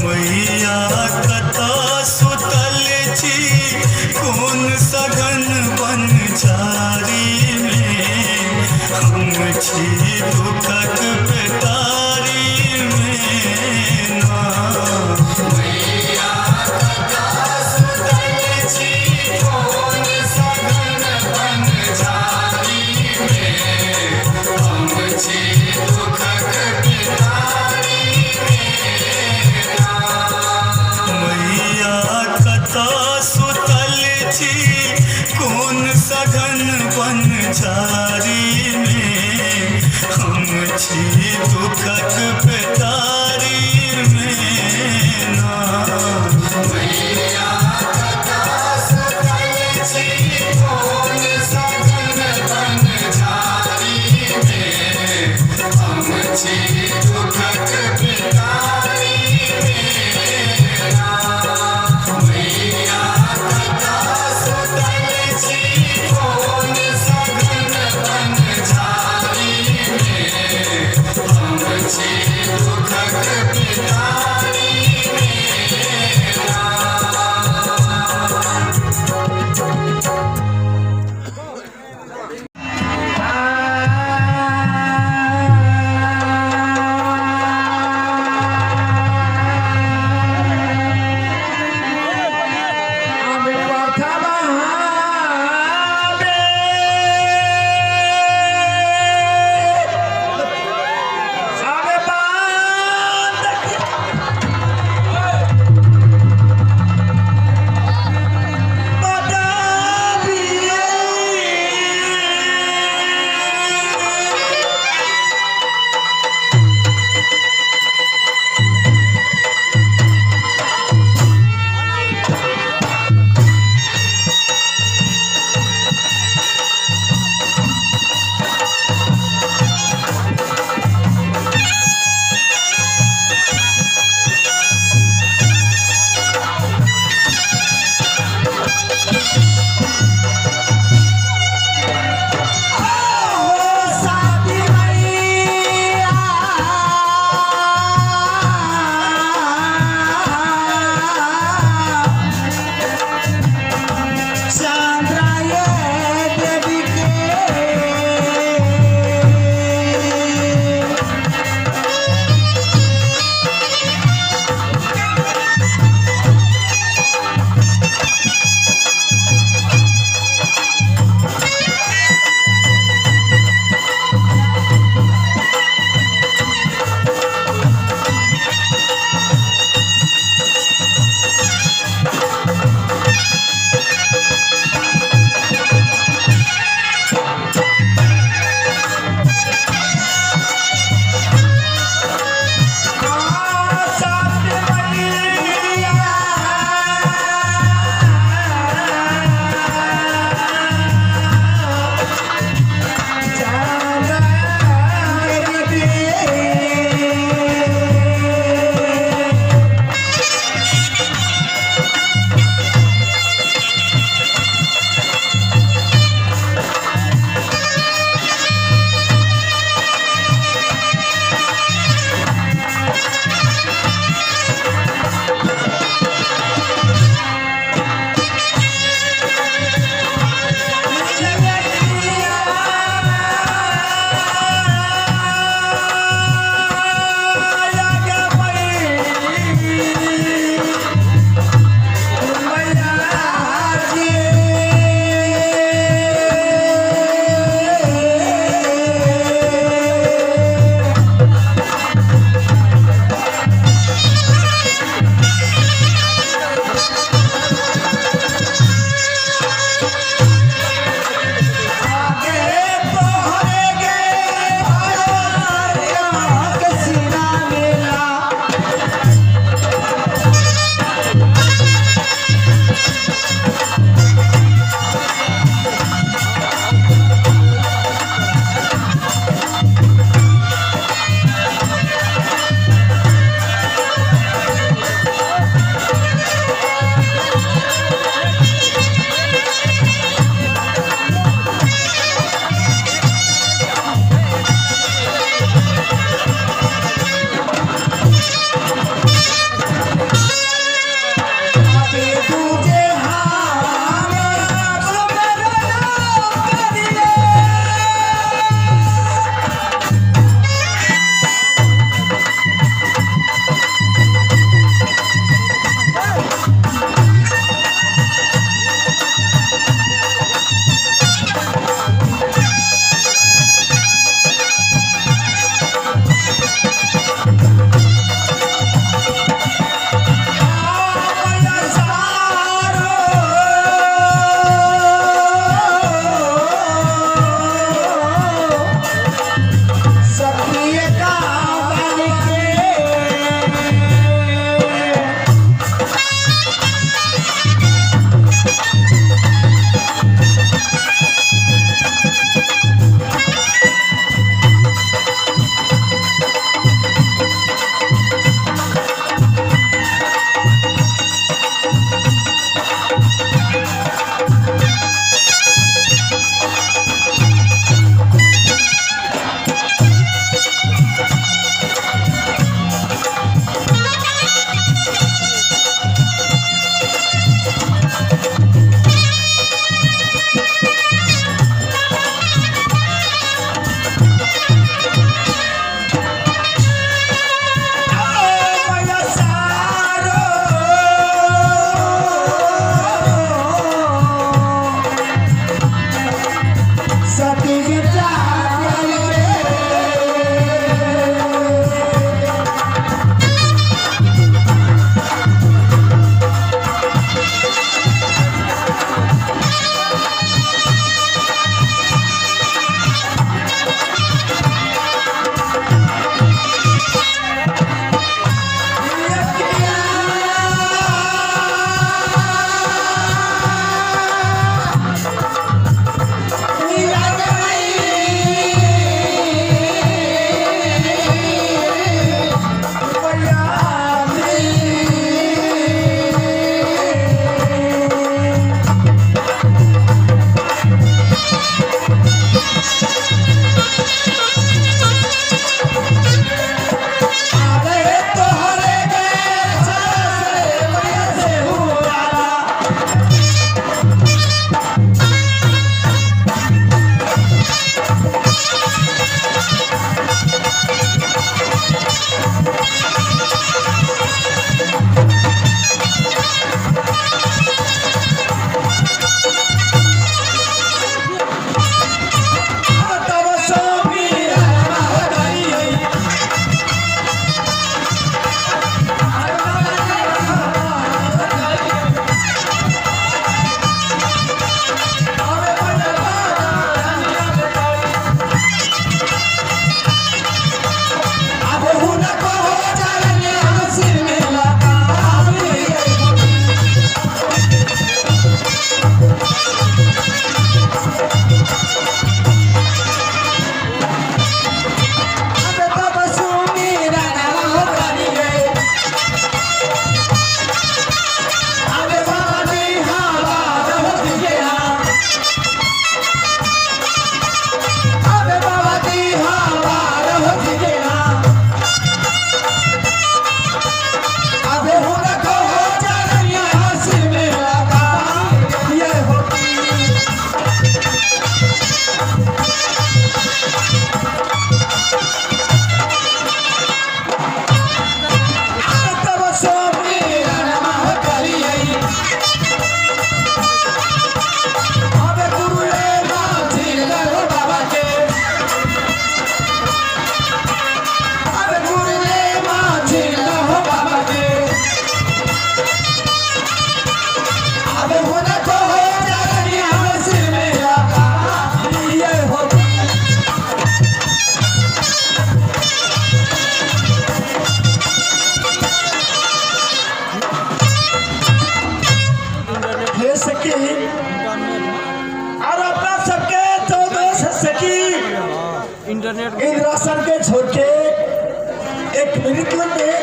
मैया कतऽ सुतल छी कोन सघन बन झाड़ीमे, हम छी दुःखक पेटारीमे ना। मैया कतऽ सुतल छी कोन सघन बन झाड़ीमे, हम छी दुःखक पेटारीमे ना। मैया कतऽ सुतल छी कोन सघन बन झाड़ीमे, हम छी दुःखक पेटारीमे ना। मैया कतऽ सुतल छी कोन सघन बन झाड़ीमे, हम छी दुःखक पेटारीमे ना। मैया कतऽ सुतल छी कोन सघन बन झाड़ीमे, हम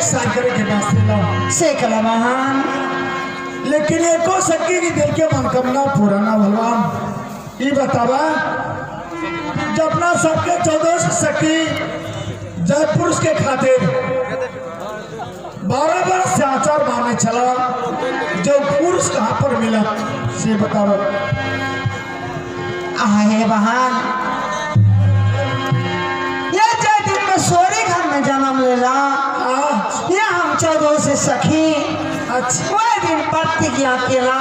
साल करे के वास्ते ला से कला बहन। लेकिन एको सखी के दिल के मनोकामना पूरा ना भगवान। ये बतावा जब अपना सबके 14 सखी जयपुर के खातिर 12 बरस से आचार माने चला, जो पुरुष कहाँ पर मिला से बताओ। आहे बहन, ये जय दिन में सोरे घर में जन्म लेला ये हम 14 से सखी। अच्छा। वह दिन प्रतिज्ञा केला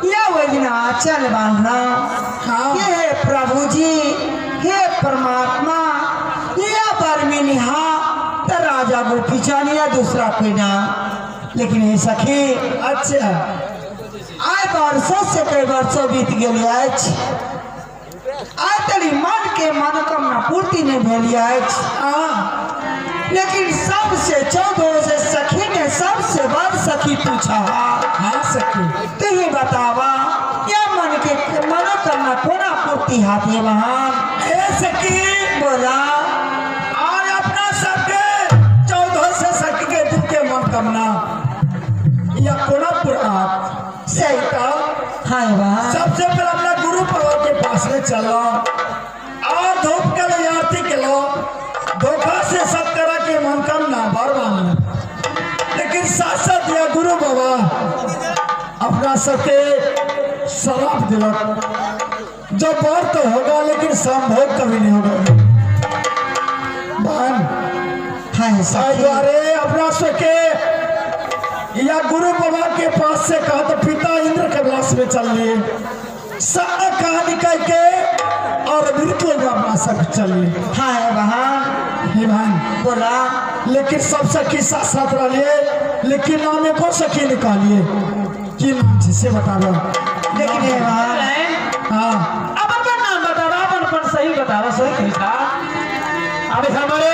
या वह दिन आचल बांधना। हाँ। ये हे प्रभु जी, हे परमात्मा, या बार में निहा तो राजा गोपी चंद या दूसरा कोई ना। लेकिन हे सखी, अच्छा, आय वर्षों से कई वर्षों बीत गए अछि, आय तरी मन के मनोकामना पूर्ति नहीं भेल अछि। हाँ। लेकिन सबसे 14 से सखी ने सबसे बड़ सखी पूछा। हाँ सखी, तू ही बतावा या मन के मनोकामना कोना पूर्ति हाथे वहाँ? ए सखी बोला। आज अपना सबके 14 से सखी के दिल के मनोकामना या कोना पूरा सही। हाँ वहाँ। सबसे पहले अपना गुरु बाबा के पास में चलो और धूप के लिए आरती के लो, धोखा से सब तरह के मनोकामना बार मांगना। लेकिन साथ साथ दिया गुरु बाबा अपना सबके शराब दिलक, जो बर तो होगा लेकिन संभोग कभी नहीं होगा। बहन हाँ सखी, द्वारे अपना सबके या गुरु बाबा के पास से कहा तो पिता इंद्र कैलाश में चल लिए, सारा कहानी कह के और मृत्यु अपना सब चल लिए। हाँ बहन। हे बहन बोला। लेकिन सब सखी साथ साथ रहिए, लेकिन नाम एको सखी निकालिए की नाम से बतावा। लेकिन हे बहन, हाँ अपन अपन नाम बतावा, अपन अपन सही बतावा, सही कृष्णा। अब हमारे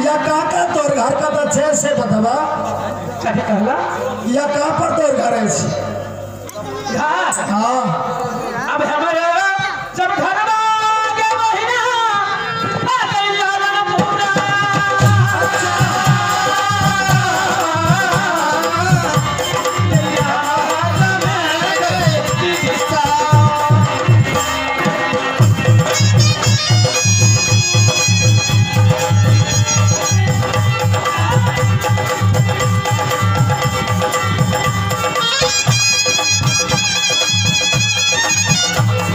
या कहाँ का तोर घर का तो छे से बतावा। कथी कहला? या कहाँ पर तोर घर है? घर? हाँ। अब हमारे जब घर के महीना आ गई लालन पूरा। ए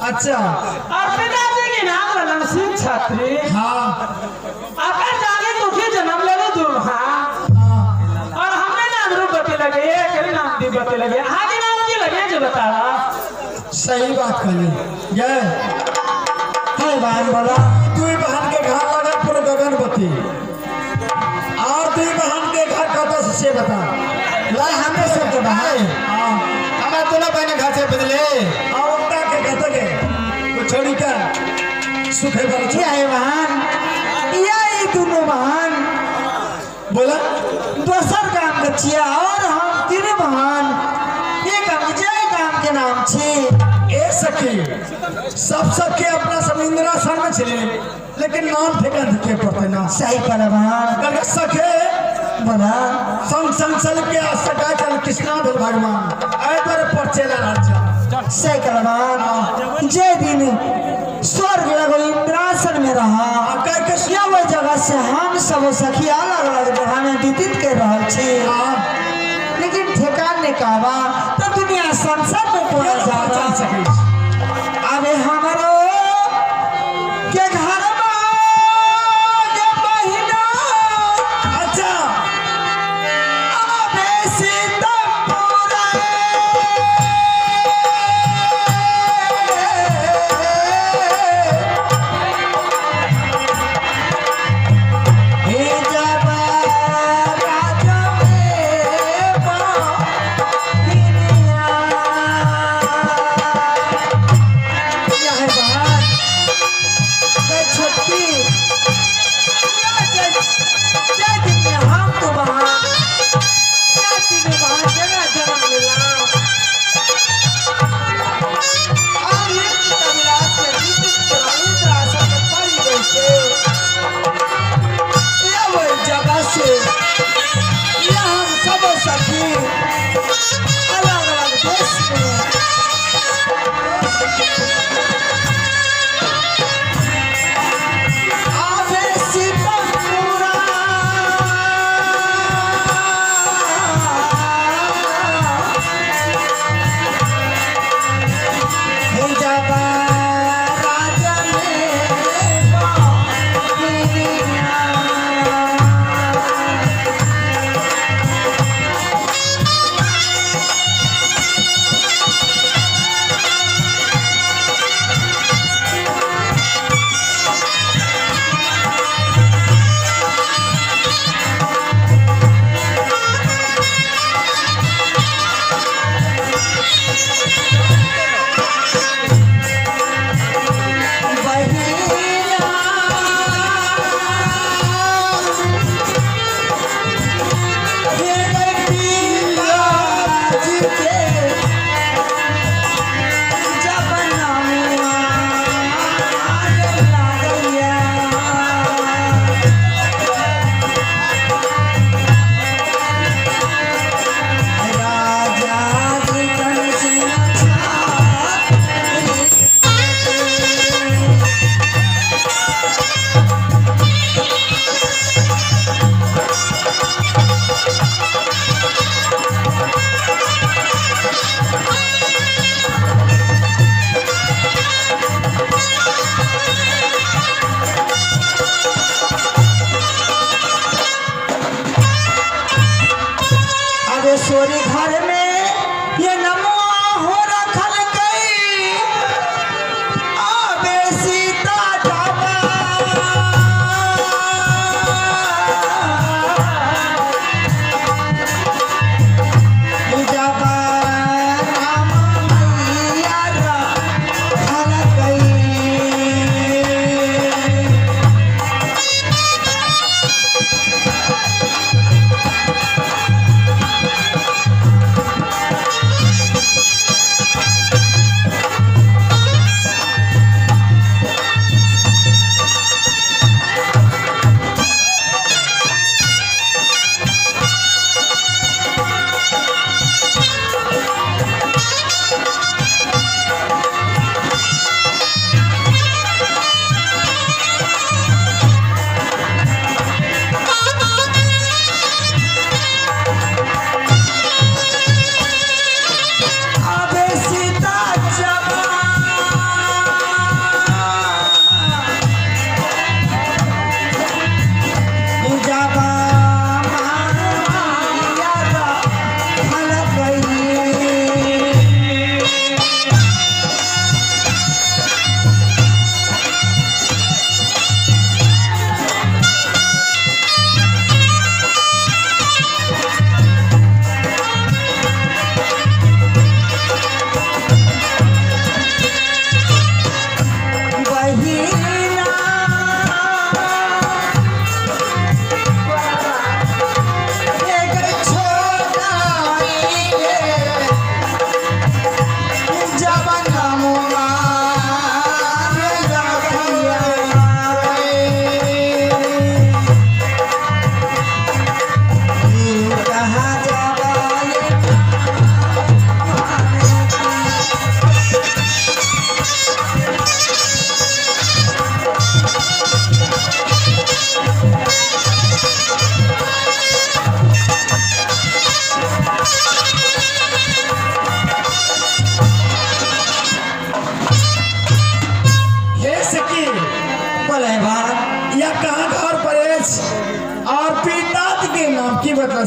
अच्छा। और पिताजी के नाम रहलन सिंह छात्री। हाँ। अगर जागे दुखी जन्म लेने दुल्हा। और हमने नाम रूपवती लगे, एक नाम दीपवती लगे, आगे नाम की लगे जो बता। सही बात कहली। जय हाय बहन बोला। दुई बहन के घर लगा पूरे गगनवती और दुई बहन के घर कत से बता। ला हमें सबके बहन। हाँ। हमारे दोनों बहन घर से बदले। आवता के कहते के वो छोड़ी का सुखे भर ये है बहन, ये दोनों बहन बोला दोसर काम के छिया और हम तीन बहन एक काम के जय काम के नाम छी। ए सखी सब सखी अपना सब इंदिरासन में छले लेकिन नाम ठेका दिखे पड़ते ना। सही कहला बहन। कहलकै सखे बोला। संग संग चल के सका चल कृष्णा भेल भगवान आए तोरे पर चला राजा। सही कहला बहन। जय दिन स्वर्ग लगो इंद्रासन में रहा या वह जगह से हम सब सखी अलग अलग जगह में व्यतीत कर रहल छी, लेकिन ठेकान ने कहबा तो दुनिया संसार में कोना जा चल सकै। अबे हमारो के घर के बहिना। अच्छा। अबे सीतापुर हे जब राजा में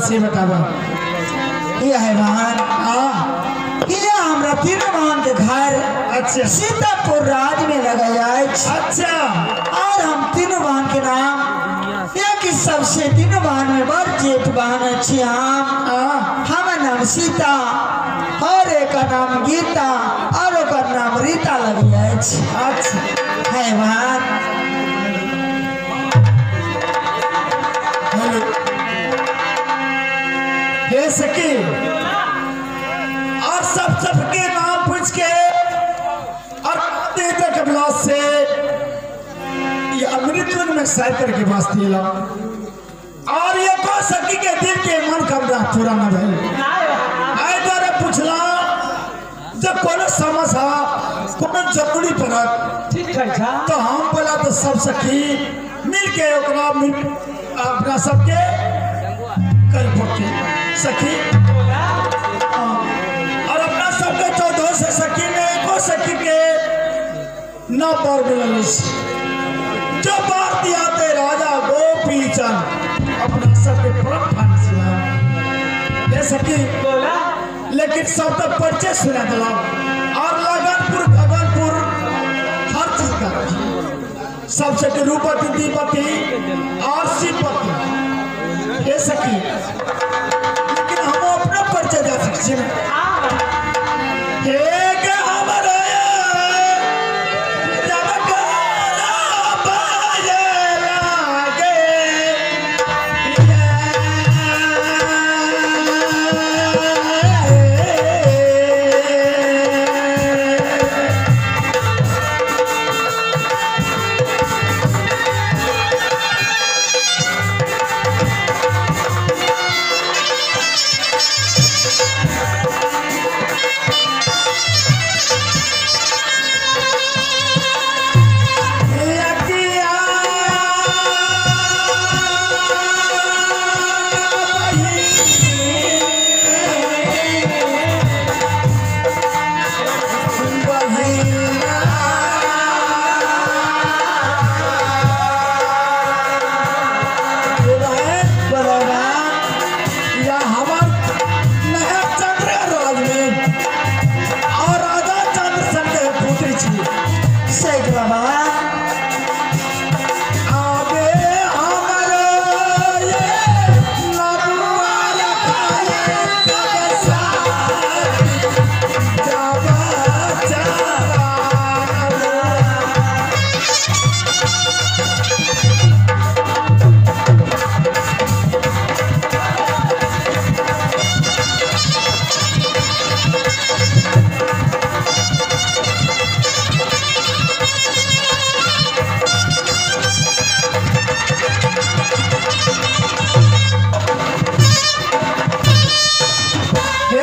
से बताबा। यह है बहन। हाँ। यह हमरा तीनों बहन के घर अच्छा। सीतापुर राज में लगाया। अच्छा। और हम तीनों बहन के नाम यह कि सबसे तीनों बहन में बड़ जेठ बहन अच्छी हम। हाँ। हमार नाम सीता और एक नाम गीता और एक नाम रीता लगी अच्छा। है बहन। हेलो। हे सखी, और सब सबके नाम पूछ के और देवता के विलास से ये अमृत में सैर करके वास्ते ला और ये को सखी के दिल के मन कमरा पूरा न भइल। आए द्वारा पूछला जब कोनो समस्या कोनो जरूरी पड़त ठीक है छा। तो हम बोला तो सब सखी मिल के ओकरा मिल अपना सबके कर पड़ते सखी। और अपना सबके 14 से सखी में एको सखी के न पर मिलल। जो बार दिया ते राजा गोपी चंद अपना सबके परम फांसी ये सखी बोला। लेकिन सब तो परिचय सुना दिला और लगनपुर गगनपुर हर चीज का सबसे के रूपति दीपति और शिवपति ये सखी। लेकिन हम अपना परिचय जा सकते हैं। एक हमारे जब लागे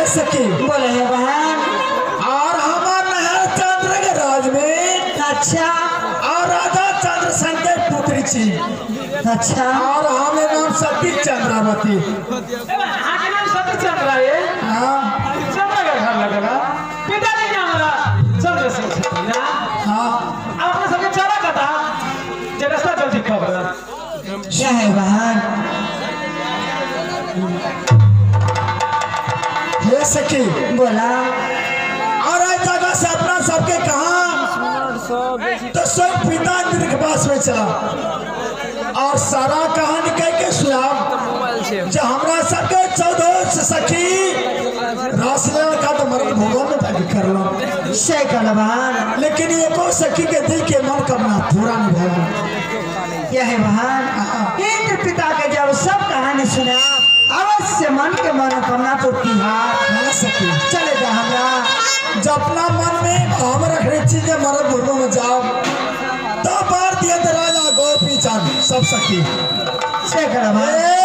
सखी बोले है बहन। और हमार नहर चंद्र के राज में अच्छा। और राजा चंद्र सेन के पुत्री छी। अच्छा। और हमें नाम सती चंद्रावती। अहाँ के नाम सती चंद्र है। हाँ। चंद्र के घर लगला पिताजी के हमारा चंद्र सिंह छथिन ना। हाँ। अब अपना सबके चला कथा जे रास्ता जल्दी खबर क्या है बहन। हे सखी बोला। और एक जगह से अपना सबके कहा तो स्वयं पिता इंद्र के पास में चला और सारा कहानी कह के सुना जो हमरा सबके 14 सखी रासलीला का तो मरण भगवान में तक कर लो से बहन। लेकिन एको सखी के दिल के मन कमना पूरा नहीं भला। यह है बहन। इंद्र पिता के जब सब कहानी सुना अवश्य मन के मनोकामना पूर्ति है। सखी चलेगा हमरा जब अपना मन में हम रखने चीजें मरद भूमि में जाओ तो बार दिया राजा गोपी चंद सब सखी से बहन।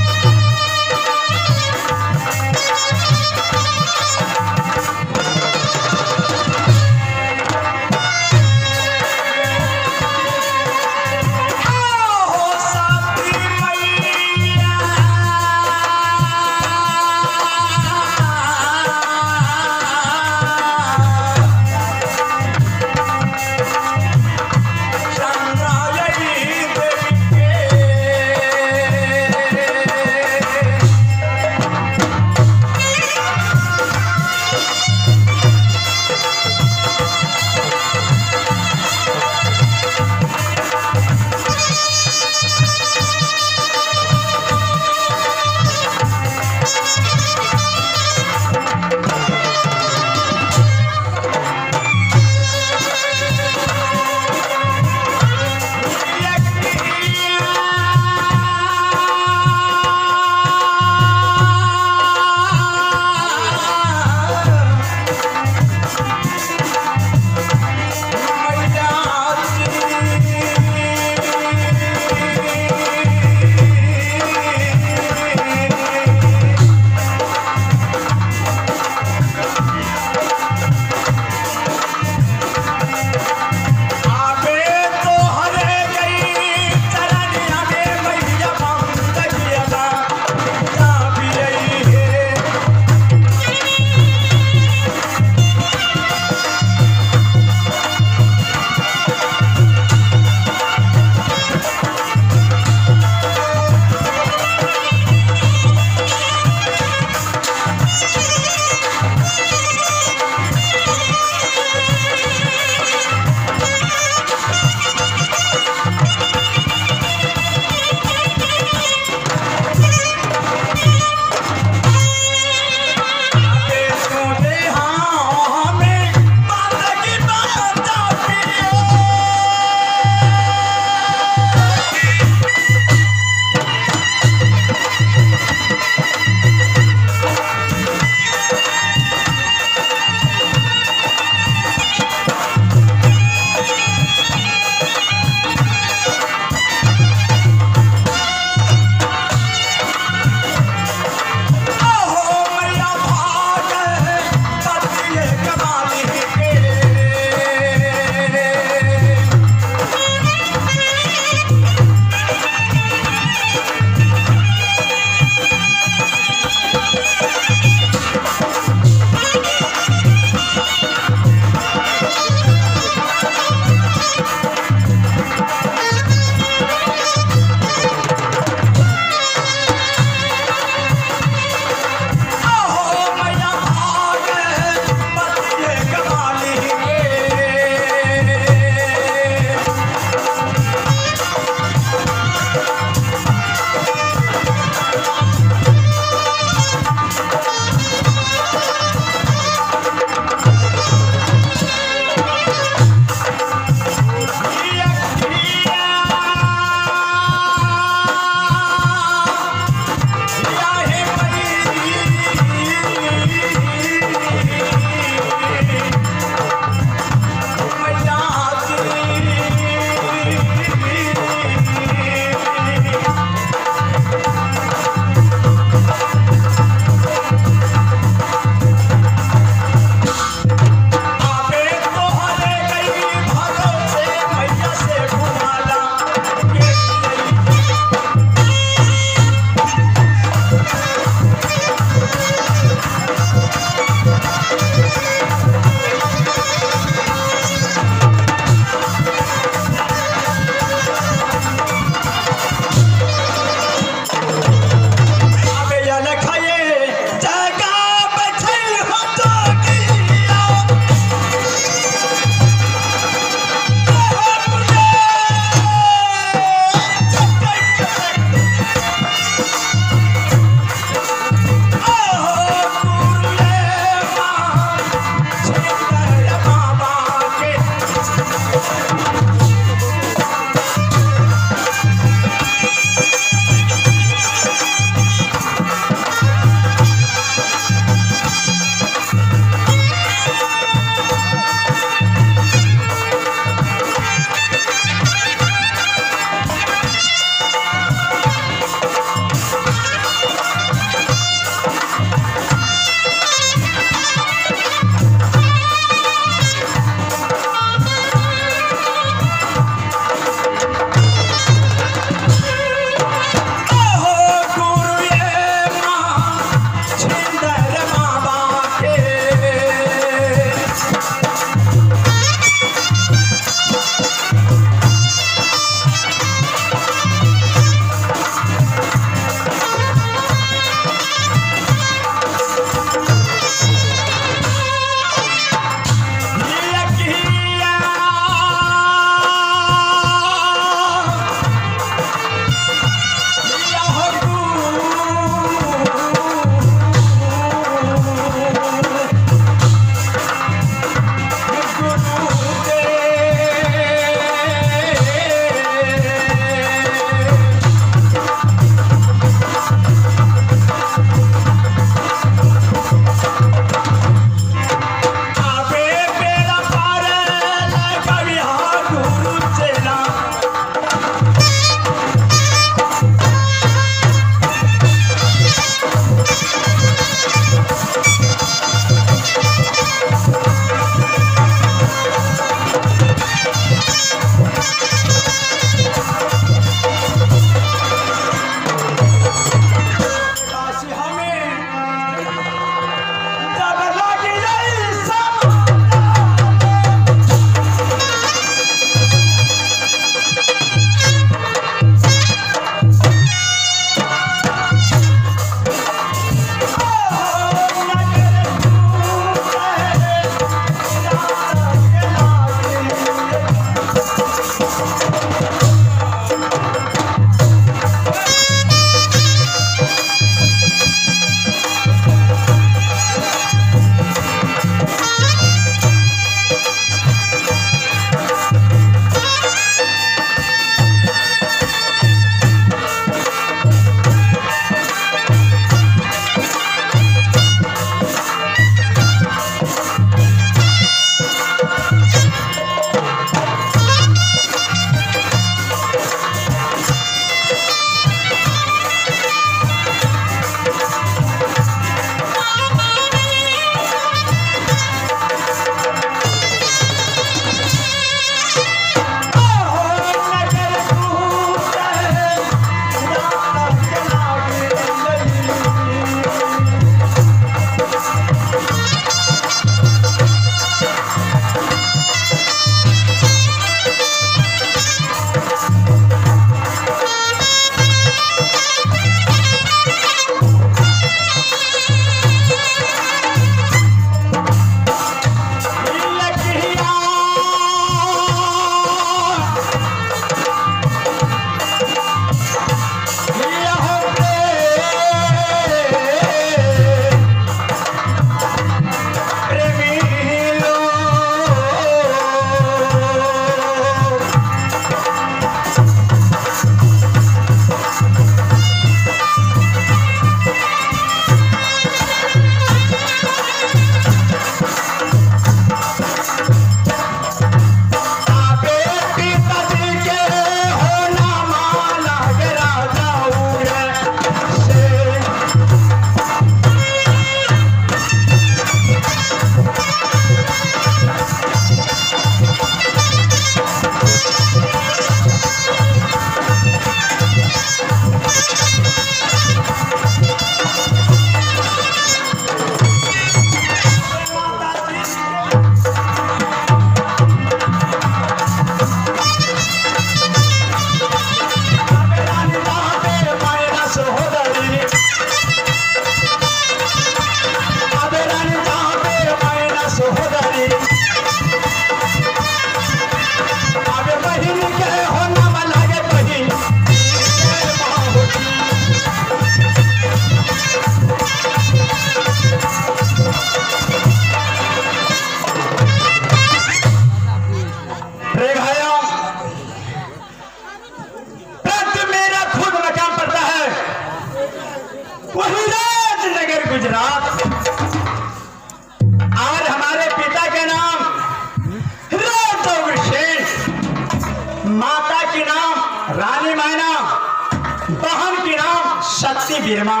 बिरमा।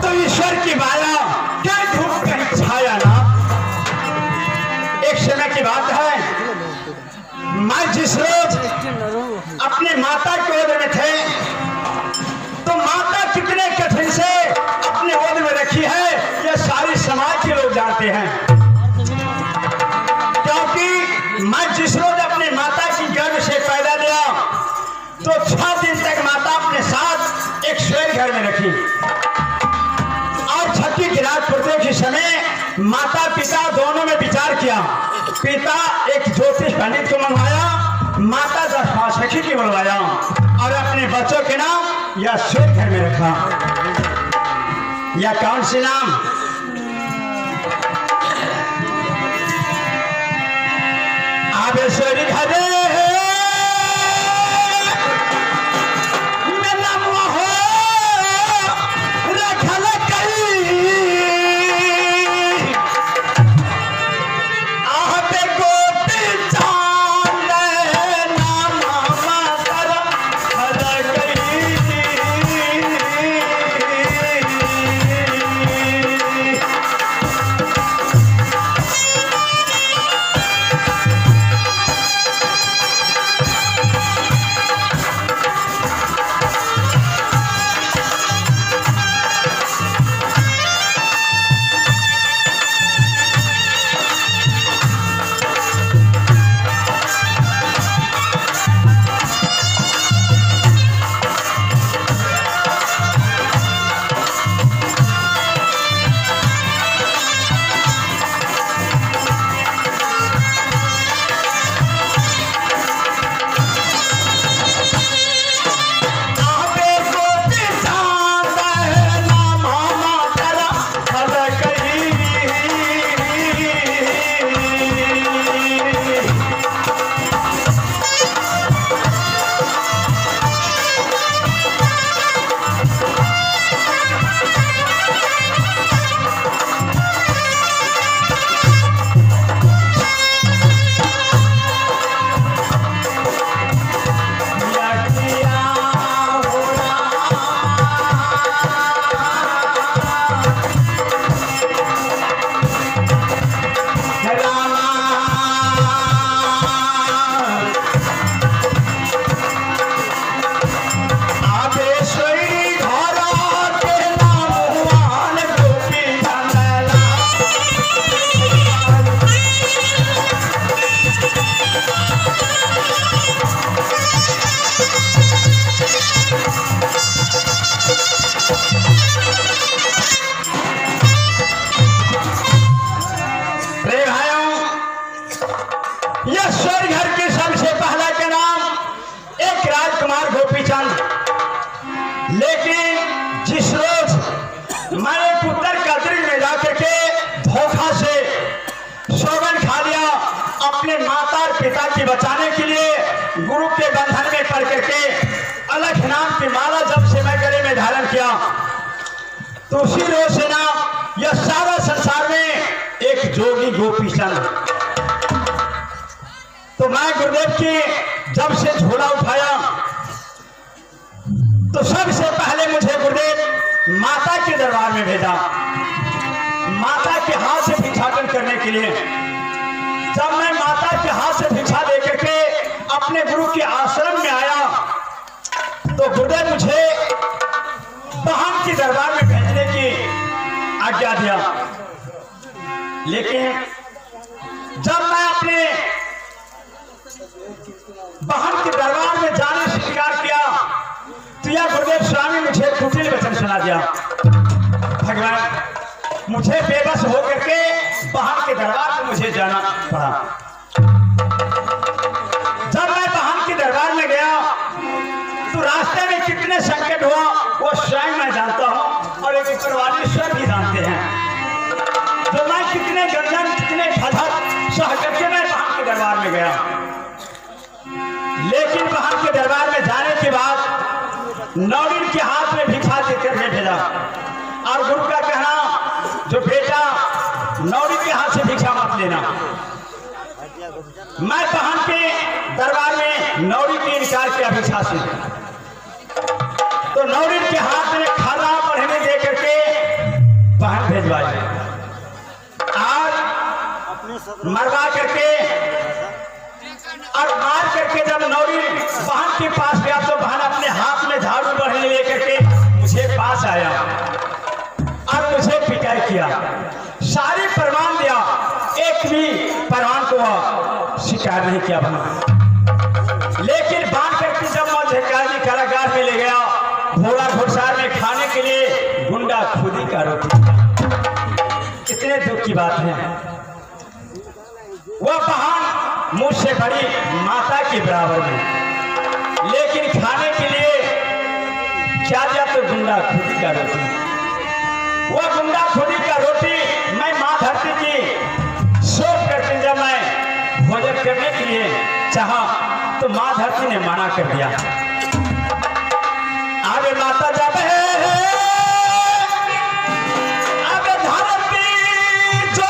तो ईश्वर की माया क्या धूप कहीं छाया ना। एक समय की बात है, मैं जिस रोज अपने माता के गोद में थे तो माता कितने कठिन से अपने गोद में रखी है यह सारी समाज के लोग जानते हैं। क्योंकि मैं जिस रोज अपने माता की गर्भ से पैदा लिया तो 6 दिन तक माता अपने साथ एक शेर घर में रखी और छठी की रात प्रत्येक समय माता पिता दोनों ने विचार किया। पिता एक ज्योतिष पंडित को मंगवाया, माता 10 सखी की बुलवाया और अपने बच्चों के नाम यह शेर घर में रखा। यह कौन से नाम? आबेश्वरी घरे लेकिन जिस रोज मैंने पुत्र का दिल में जाकर के धोखा से सौगंध खा लिया अपने माता और पिता की बचाने के लिए गुरु के बंधन में पड़ करके अलख नाम की माला जब से मैं गले में धारण किया तो उसी रोज से ना यह सारा संसार में एक जोगी गोपीचंद। तो मैं गुरुदेव की जब से झोला उठाया तो सबसे पहले मुझे गुरुदेव माता के दरबार में भेजा, माता के हाथ से भिक्षाटन करने के लिए। जब मैं माता के हाथ से भिक्षा लेकर के अपने गुरु के आश्रम में आया तो गुरुदेव मुझे बहन के दरबार में भेजने की आज्ञा दिया। लेकिन जब मैं अपने बहन के दरबार में जाने से इनकार किया तो यह गुरुदेव स्वामी मुझे कुटिल वचन सुना दिया। भगवान मुझे बेबस होकर के बहन के दरबार में मुझे जाना पड़ा। जब मैं बहन के दरबार में गया तो रास्ते में कितने संकट हुआ वो स्वयं मैं जानता हूँ और एक ऊपर भी जानते हैं। तो मैं कितने गंजन कितने फसद सह करके मैं बहन के दरबार में गया। लेकिन बहन के दरबार में जाने के बाद नौरिन के हाथ में भिक्षा देकर के भेजा और गुरु का कहना जो बेटा नौरिन के हाथ से भिक्षा मत लेना। मैं बहन के दरबार में नौरी के इनकार किया भिक्षा से। तो तो नौरीन के हाथ में खाना बढ़ने दे करके बहन भेजवाई और मरवा करके और मार करके जब नौरीन बहन के पास गया तो बहन अपने हाथ में झाड़ू बढ़ने लेकर के मुझे पास आया और मुझे पिटाई किया, सारे प्रमाण दिया, एक भी प्रमाण को वह स्वीकार नहीं किया बहन। लेकिन बांध करके जब मुझे काजी कारागार में ले गया, घोड़ा घुड़सार में खाने के लिए गुंडा खुदी का रोटी। कितने दुख की बात है। वह बहन मुझसे बड़ी माता के बराबर में, लेकिन खाने के लिए क्या दिया तो गुंडा खुदी का रोटी। वह गुंडा खुदी का रोटी मैं माँ धरती की शोक करके जब मैं भोजन करने के लिए चाहा तो माँ धरती ने मना कर दिया। आगे माता जब है आगे धरती जो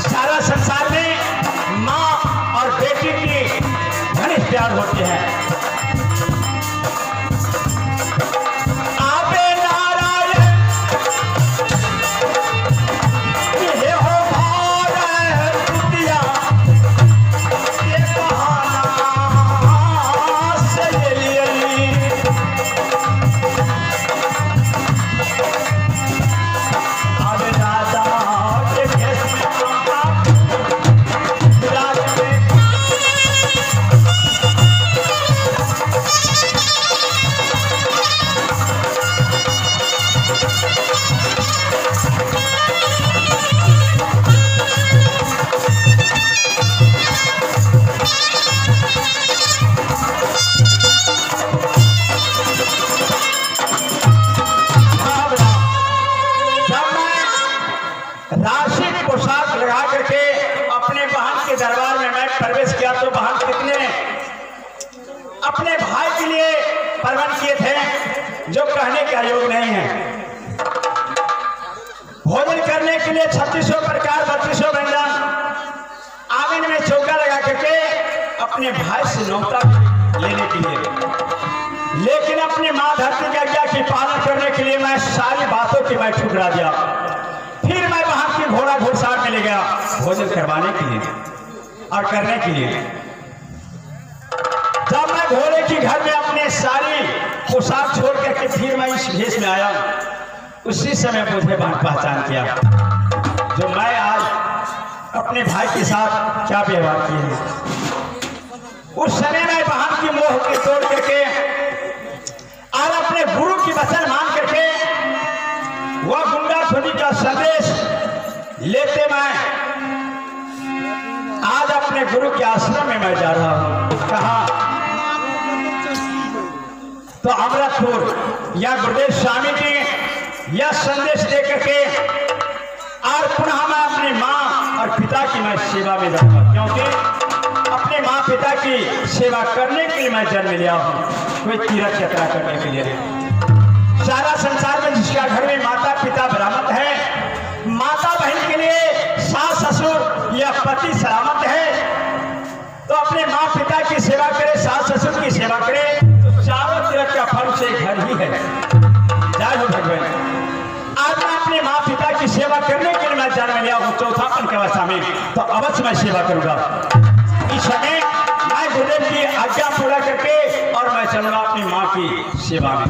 सारा संसार में माँ और बेटी की घनिष्ठ प्यार होते हैं। आबे नारायण ये हो भारत दुनिया ये बहाना से लिए। राशि पोशाक लगा करके अपने बहन के दरबार में मैं प्रवेश किया तो बहन कितने अपने भाई के लिए प्रबंध किए थे जो कहने का योग नहीं है। भोजन करने के लिए 3600 प्रकार 3200 व्यंजन आंगन में चौका लगा करके अपने भाई से नौता लेने के लिए, लेकिन अपनी माँ धरती की आज्ञा की पालन करने के लिए मैं सारी बातों की मैं ठुकरा दिया। फिर मैं वहां की घोड़ा घुड़सार में ले गया भोजन करवाने के लिए और करने के लिए। जब मैं घोड़े के घर में अपने सारी पोशाक छोड़ करके फिर मैं इस भेष में आया, उसी समय मुझे पहचान किया जो मैं आज अपने भाई के साथ क्या व्यवहार किए हैं। उस समय मैं बहन की मोह के तोड़ करके और अपने गुरु की वचन मान करके वह गुंडा खुदी का संदेश लेते मैं आज अपने गुरु के आश्रम में मैं जा रहा हूं। कहा तो अमृतपुर या गुरुदेव स्वामी जी यह संदेश देकर के और पुनः मैं अपनी माँ और पिता की मैं सेवा में जाऊंगा, क्योंकि अपने माँ पिता की सेवा करने के लिए मैं जन्म लिया हूँ, कोई तीर्थ यात्रा करने के लिए। सारा संसार में जिसका घर में माता पिता बरामद है, माता बहन के लिए सास ससुर या पति सलामत है, तो अपने माँ पिता की सेवा करे, सास ससुर की सेवा करे, तो चारों तीर्थ का फल से घर ही है। जय हो भगवान। आज मैं अपने माँ पिता की सेवा करने के लिए मैं जन्म लिया हूँ चौथापन के अवस्था में, तो अवश्य मैं सेवा करूंगा। इस समय मैं गुरुदेव की आज्ञा पूरा करके और मैं चलूंगा अपनी माँ की सेवा में।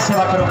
सेवा करो।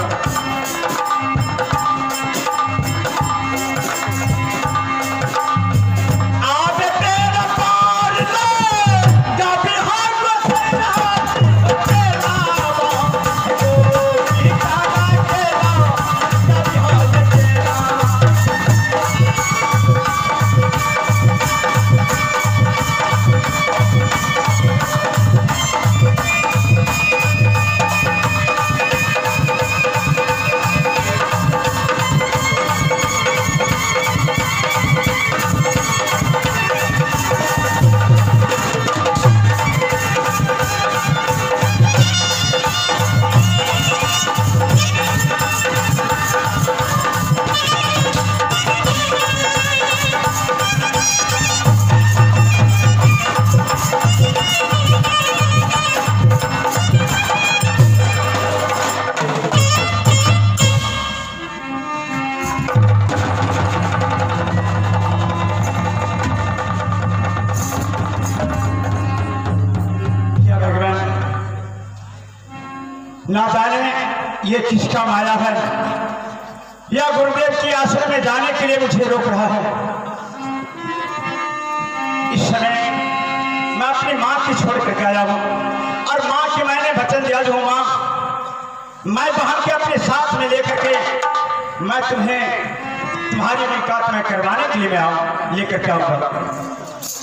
ना जाने ये किसका माया है या गुरुदेव के आश्रम में जाने के लिए मुझे रोक रहा है। इस समय मैं अपनी माँ की छोड़ करके आया हूं और माँ की मैंने वचन दिया जो माँ मैं बहन के अपने साथ में लेकर के मैं तुम्हें तुम्हारी मुलाकात में करवाने के लिए मैं आऊं लेकर के आऊंगा।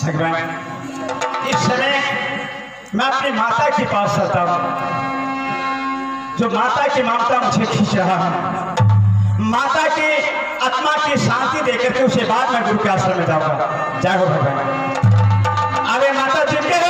भगवान इस समय मैं अपनी माता के पास चलता हूं जो माता की ममता मुझे खींच रहा है। माता की आत्मा की शांति देकर के उसे बाद में गुरु के आश्रम में जाऊंगा। जय हो भगवान। अरे माता जी के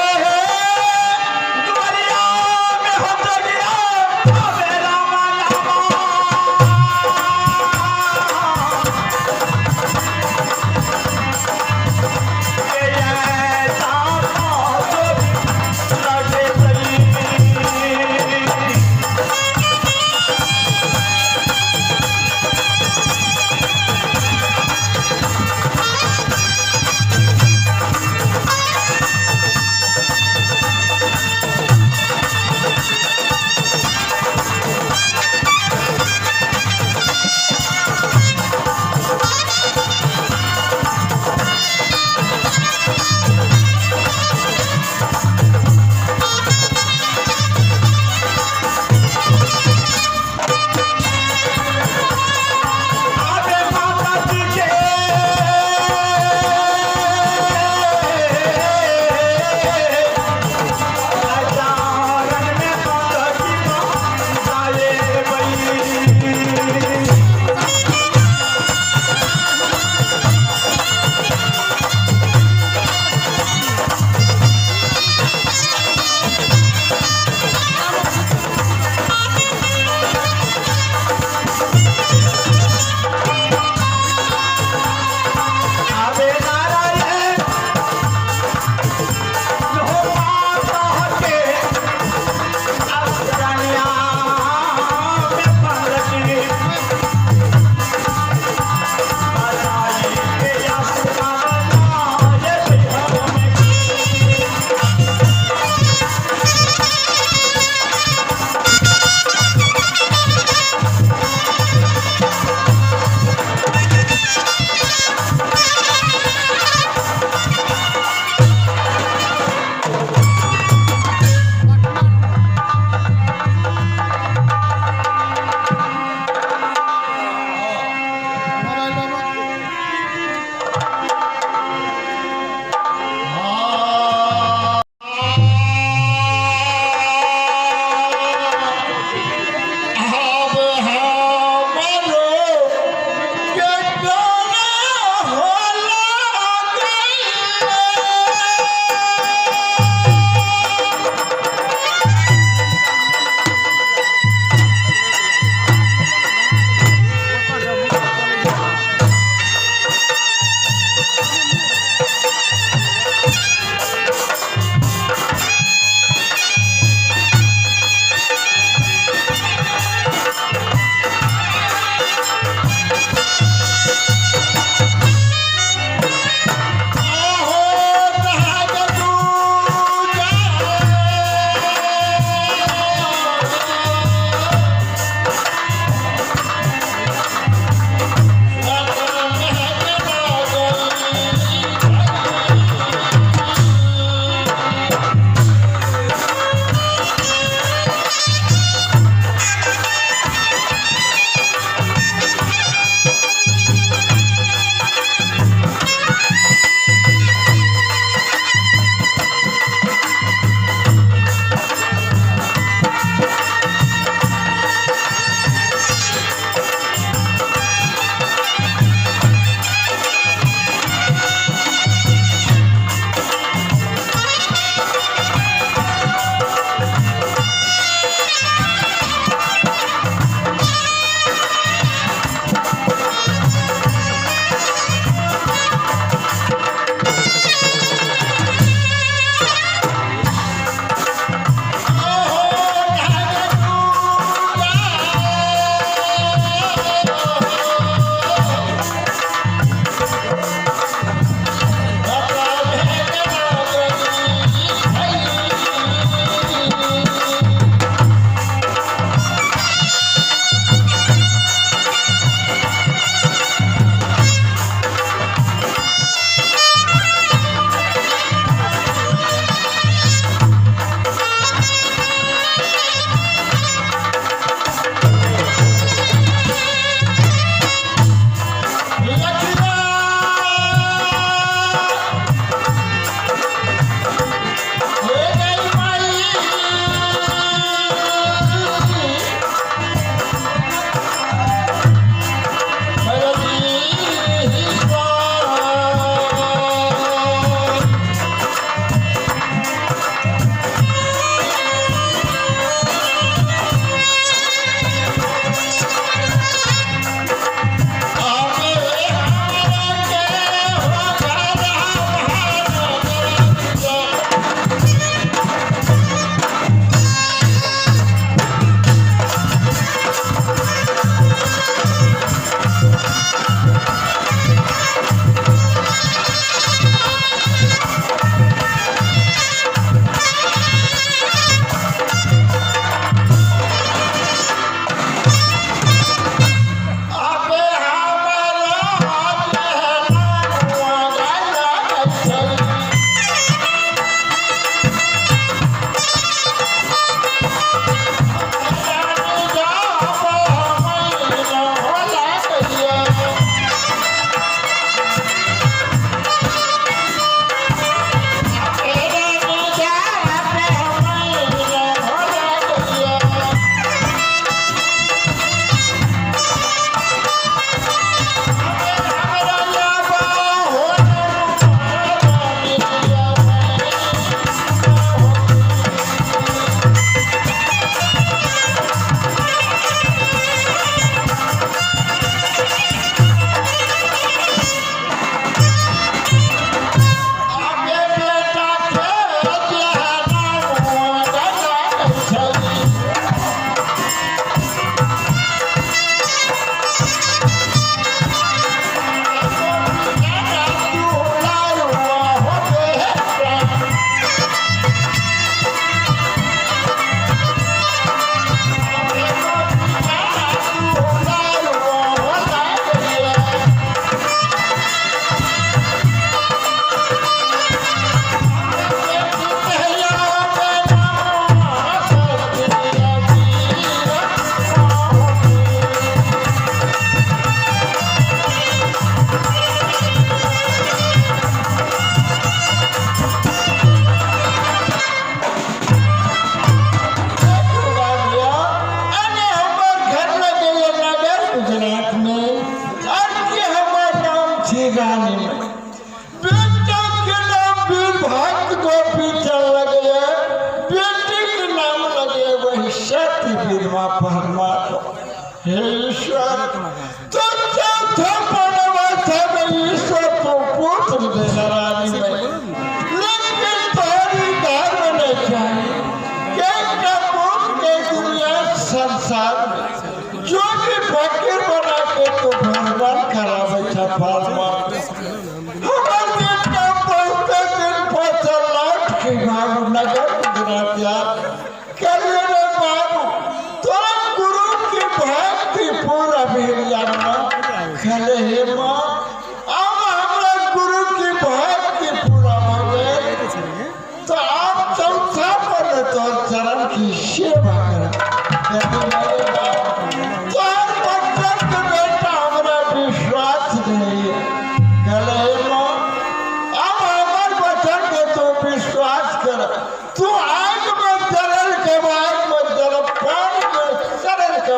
तू आग में जलल के आग में जल, पानी में सड़ल के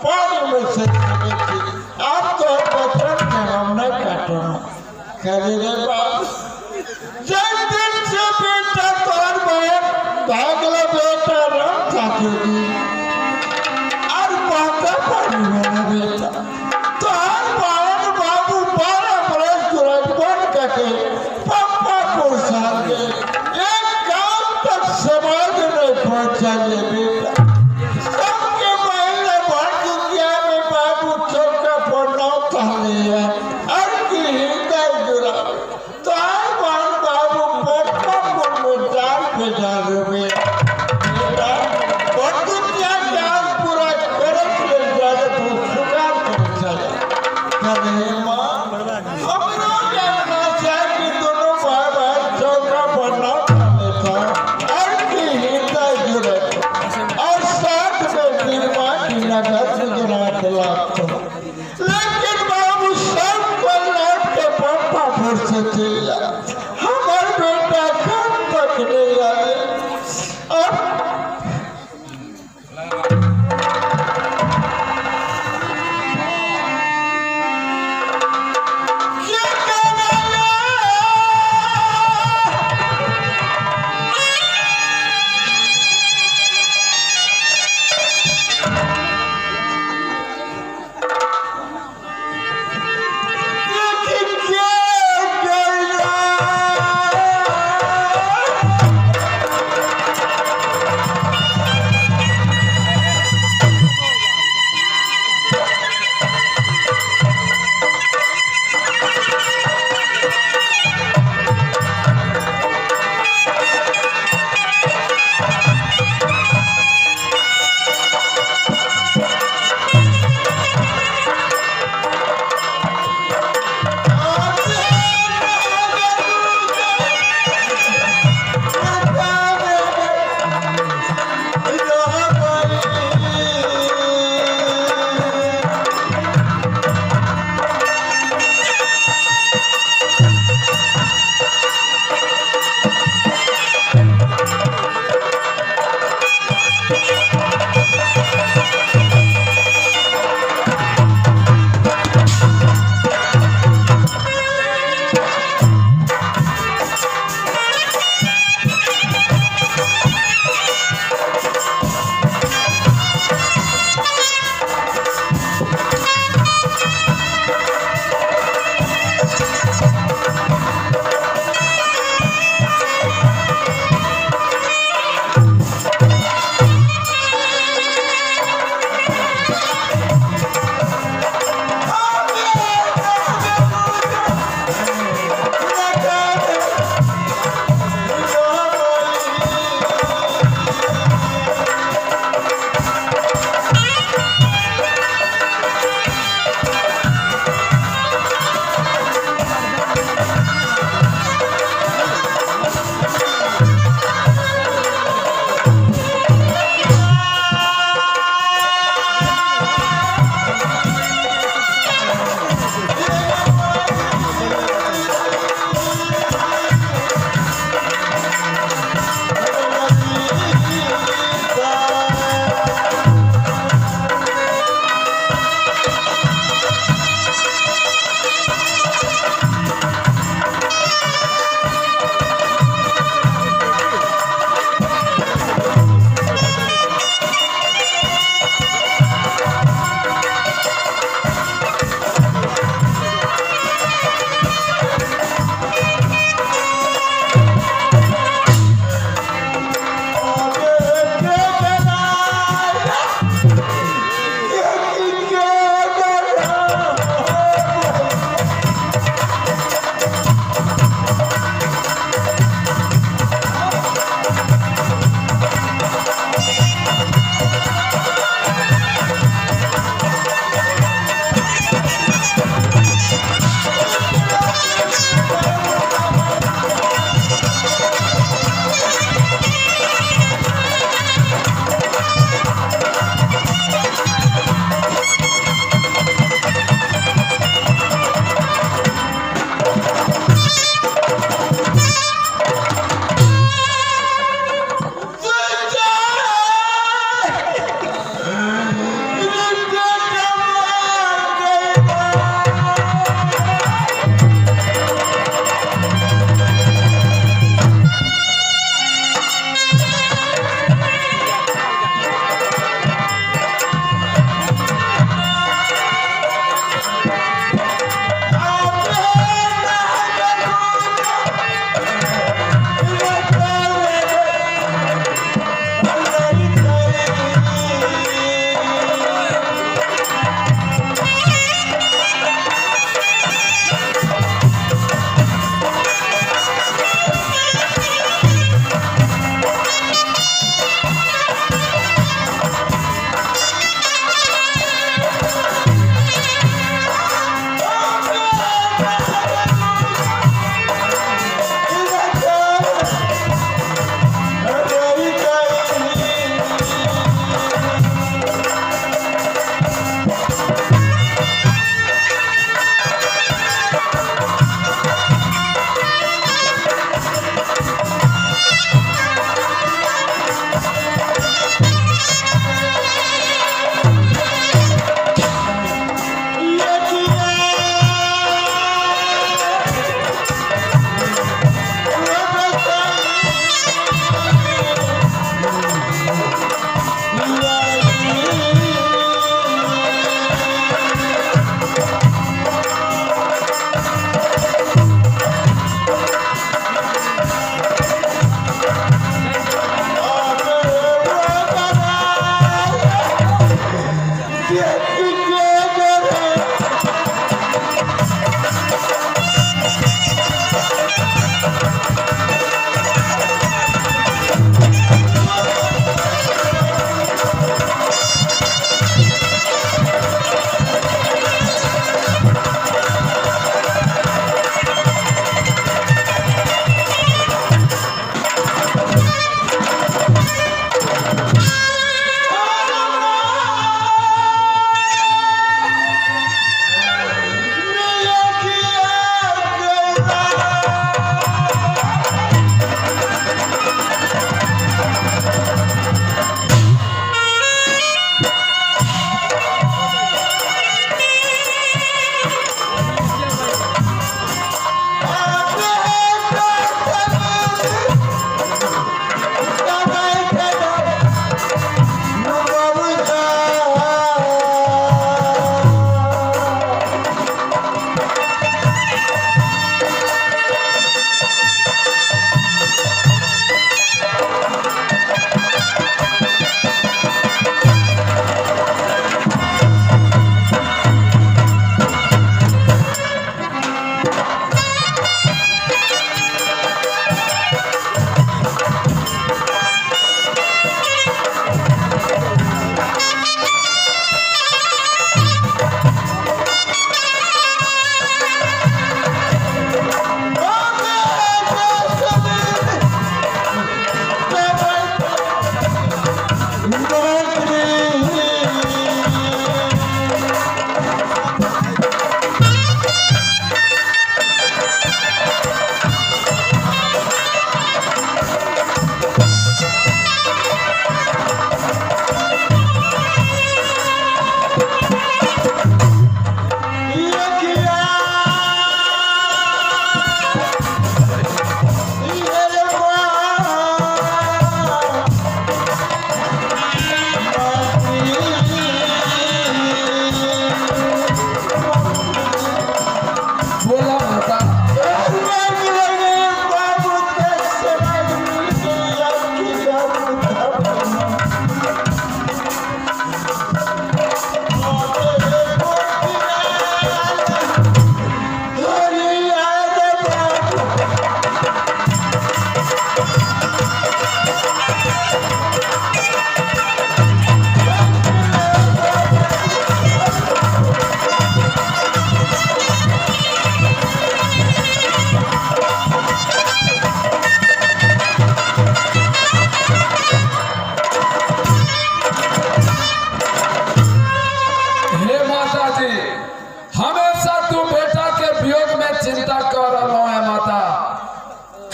पानी में से आप तो बचन के हम नहीं काटो। खाली रे बाप, जब दिन से बेटा तोर बहन भागला बेटा राम ठाकुर जी और माता पानी वाला बेटा तोहर बहन बाबू 12 बरस दुराजमान करके पप्पा को साल के एक गांव तक समाज में पहुंचा ले बेटा। सबके महिला भर दुनिया में बाबू चौका पर नाव टहले और की हृदय जुड़ा तोहर बहन बाबू पप्पा को में जाल पे जा रहे बेटा। भर दुनिया के आज पूरा करत ले जाए तो सुकार कर चले करे माँ हमरो जानना चाहे कि दोनों भाई बहन चौका पर नाव टहले था और की हृदय जुड़े और साथ में बीमा की नगर गुजरात लाख। लेकिन बाबू सब को लौट के पंपापुर से चिल्ला हमार बेटा कब तक नहीं आए। और क्या करेगा? क्या करेगा?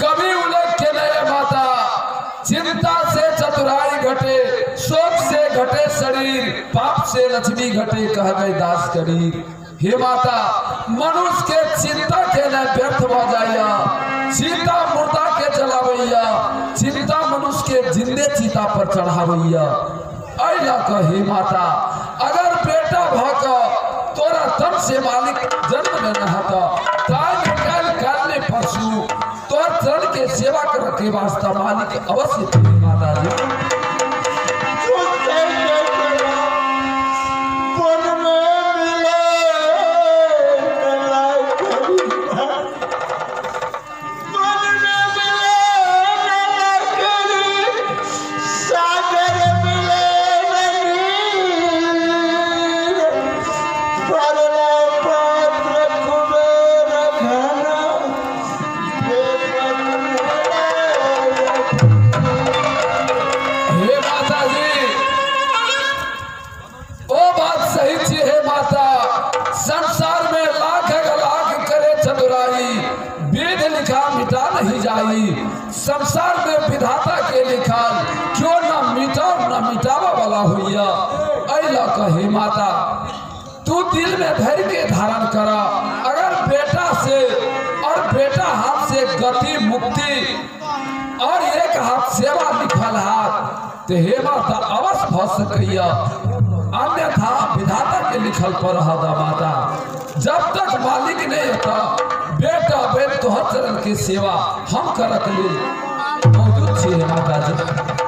कभी उल्लेख के नहीं माता। चिंता से चतुराई घटे, शोक से घटे शरीर, पाप से लक्ष्मी घटे कह गए दास कबीर। हे माता मनुष्य के चिंता के न व्यर्थ भ जाइया, चिंता मुर्दा के जलावैया, चिंता मनुष्य के जिंदे चिता पर चढ़ावैया। अला हे माता अगर बेटा भ क तोरा तन से मालिक जन्म लेना हता, काल परसू तोर चरण के सेवा कर के वास्ता मालिक अवश्य माता जी। संसार में विधाता के लिखल क्यों ना मिटा ना मिटावा वाला हुआ। अला कहे माता तू दिल में धैर्य के धारण करा, अगर बेटा से और बेटा हाथ से गति मुक्ति और एक हाथ सेवा लिखल हाथ तो हे माता अवश्य भ सकैया, अन्यथा विधाता के लिखल पर हदा माता। जब तक मालिक नहीं होता बेटा बेट तोहर चरण के सेवा हम करक लेल मौजूद छी माता जी।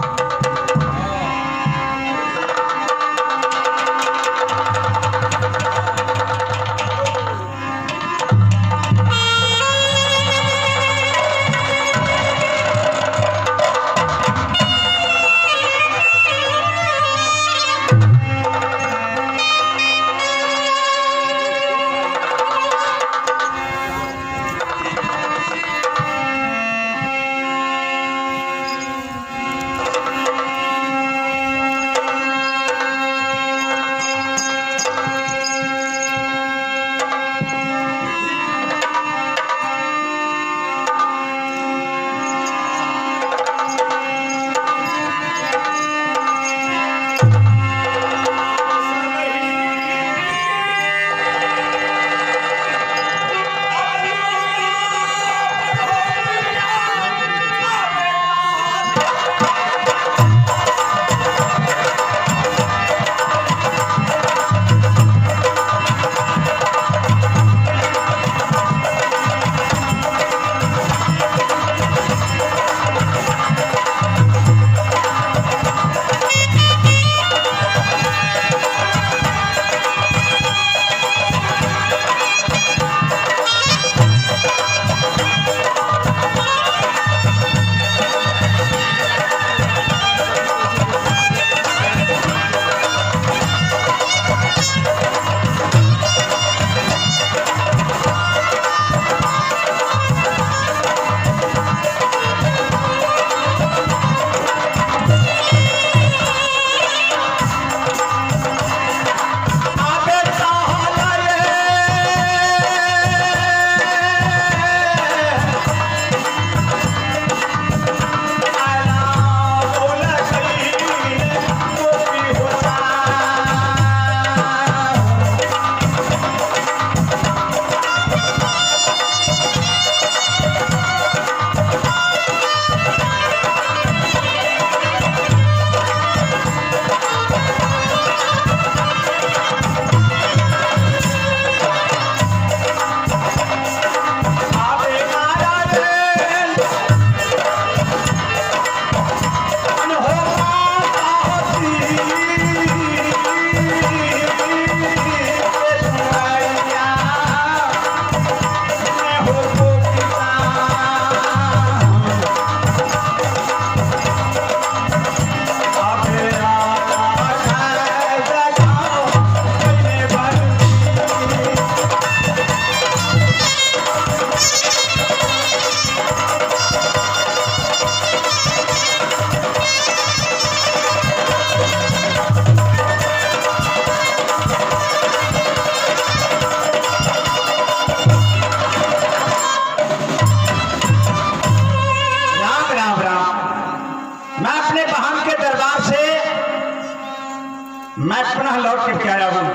मैं पुनः लौट करके आया हूँ,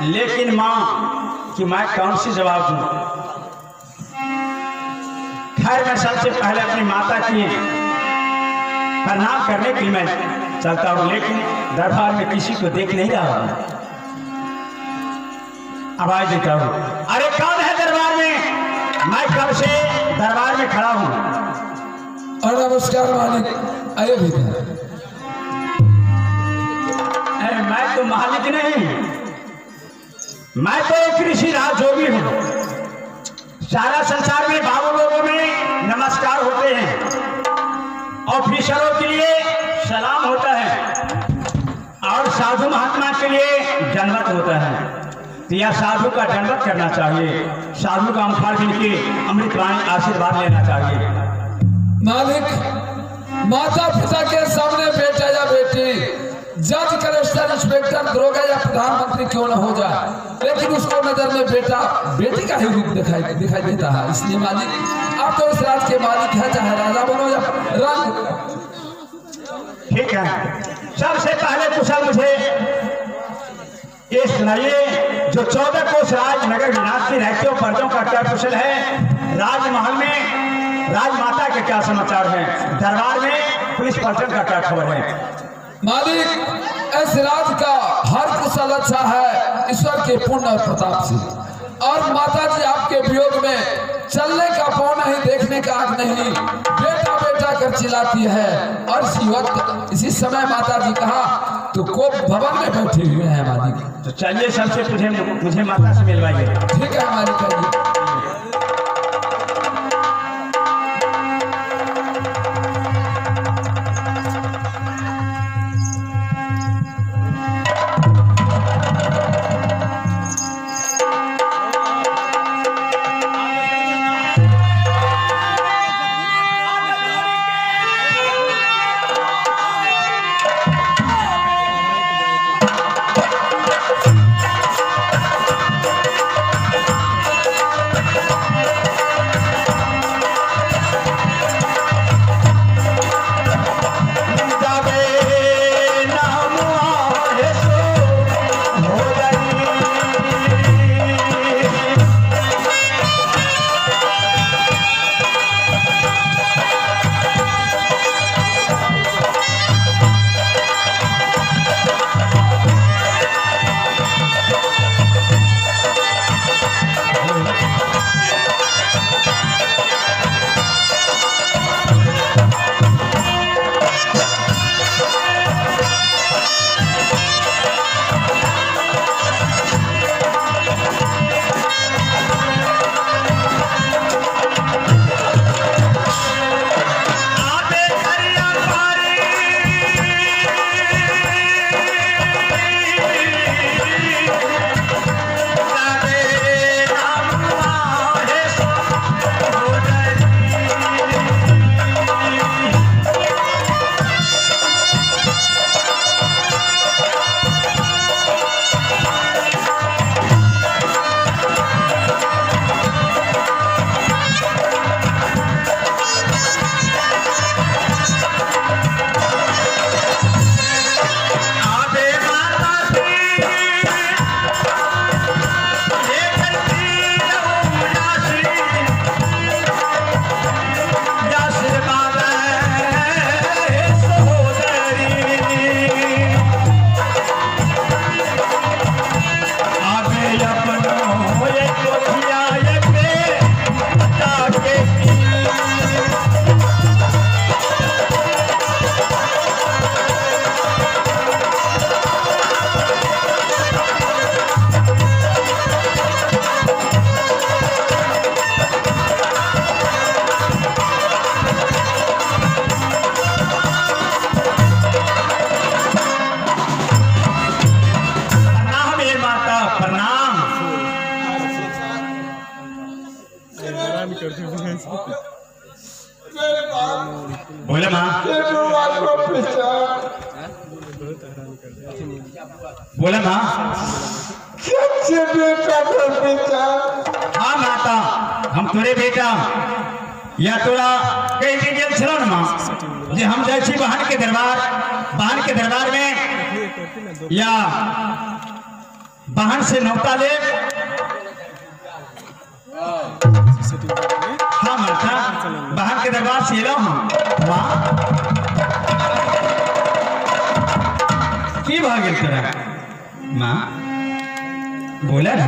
लेकिन माँ कि मैं कौन सी जवाब दूँ। खैर मैं सबसे पहले अपनी माता की प्रणाम करने के लिए मैं चलता हूँ, लेकिन दरबार में किसी को देख नहीं रहा हूँ। आवाज देता हूँ, अरे कौन है दरबार में? मैं कब से दरबार में खड़ा हूँ। और नमस्कार मालिक, आइए भीतर। अरे मैं तो मालिक नहीं, मैं तो एक ऋषि राजयोगी हूँ। सारा संसार में बाबू लोगों में नमस्कार होते हैं, ऑफिसरों के लिए सलाम होता है और साधु महात्मा के लिए दंडवत होता है। तो यह साधु का दंडवत करना चाहिए, साधु का मुखारबिंद की अमृतवाणी आशीर्वाद लेना चाहिए। मालिक, माता पिता के सामने बेटा या बेटी जज, कलेक्टर, इंस्पेक्टर, दरोगा या प्रधानमंत्री क्यों न हो जाए, लेकिन उसको नजर में बेटा बेटी का ही रूप दिखाई दिखाई देता है। इसलिए मालिक, आप तो इस राज के मालिक हैं, चाहे राजा बनो या रंग। ठीक है, सबसे पहले कुशल मुझे ये सुनाइए, जो 14 कोस राजनगर विनाशी रहते हो पर्दों का क्या कुशल है? राजमहल में राजमाता के क्या समाचार है? दरबार में पुलिस पलटन का क्या खबर है? मालिक, इस राज का हर कुशल अच्छा है ईश्वर के पुण्य और प्रताप से। और माता जी आपके वियोग में चलने का पाँव नहीं, देखने का आँख नहीं, बेटा बेटा कर चिल्लाती है। और इसी वक्त इसी समय माता जी कहा तो कोप भवन में बैठे हुए हैं मालिक। तो चलिए सबसे मुझे माता से मिलवाइए। ठीक है मालिक जी। बोले माँ, बोले माँ। हाँ माता, हम तोरे बेटा या तोरा कहीं गेल छलो न माँ, जे हम जाइ छी बहन के दरबार। बहन के दरबार में या बहन से नौता ले। हाँ माता, बहन के दरबार से एलहुँ हम। माँ की भऽ गेल तोरा? माँ बोला ना,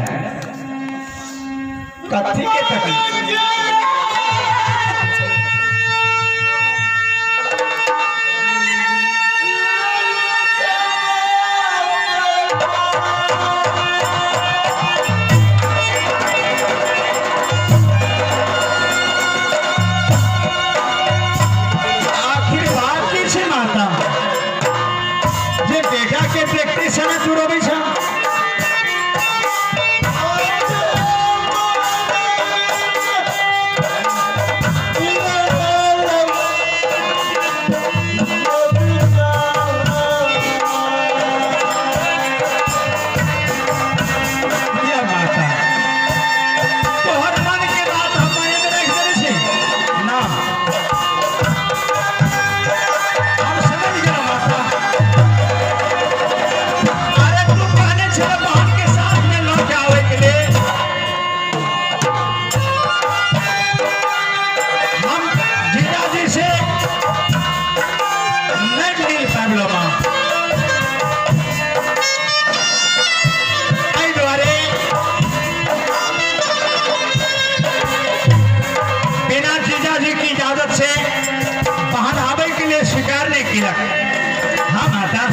कथी के तकलीफ? आखिर बात की छै माता, जे बेटा के देखते समय तू रोबै छ? या माता, तोहर मन के बात हम मने में रख देने छी ना, हम समझ गेलहुँ माता। अरे तू कहने छल बहन के साथ में लऽ के आबै के लेल, हम जीजाजी से नहीं मिल पाबलहुँ माँ, एहि दुआरे बिना जीजाजी की इजाजत से बहन आबै के लिए स्वीकार नहीं किया। हाँ माता,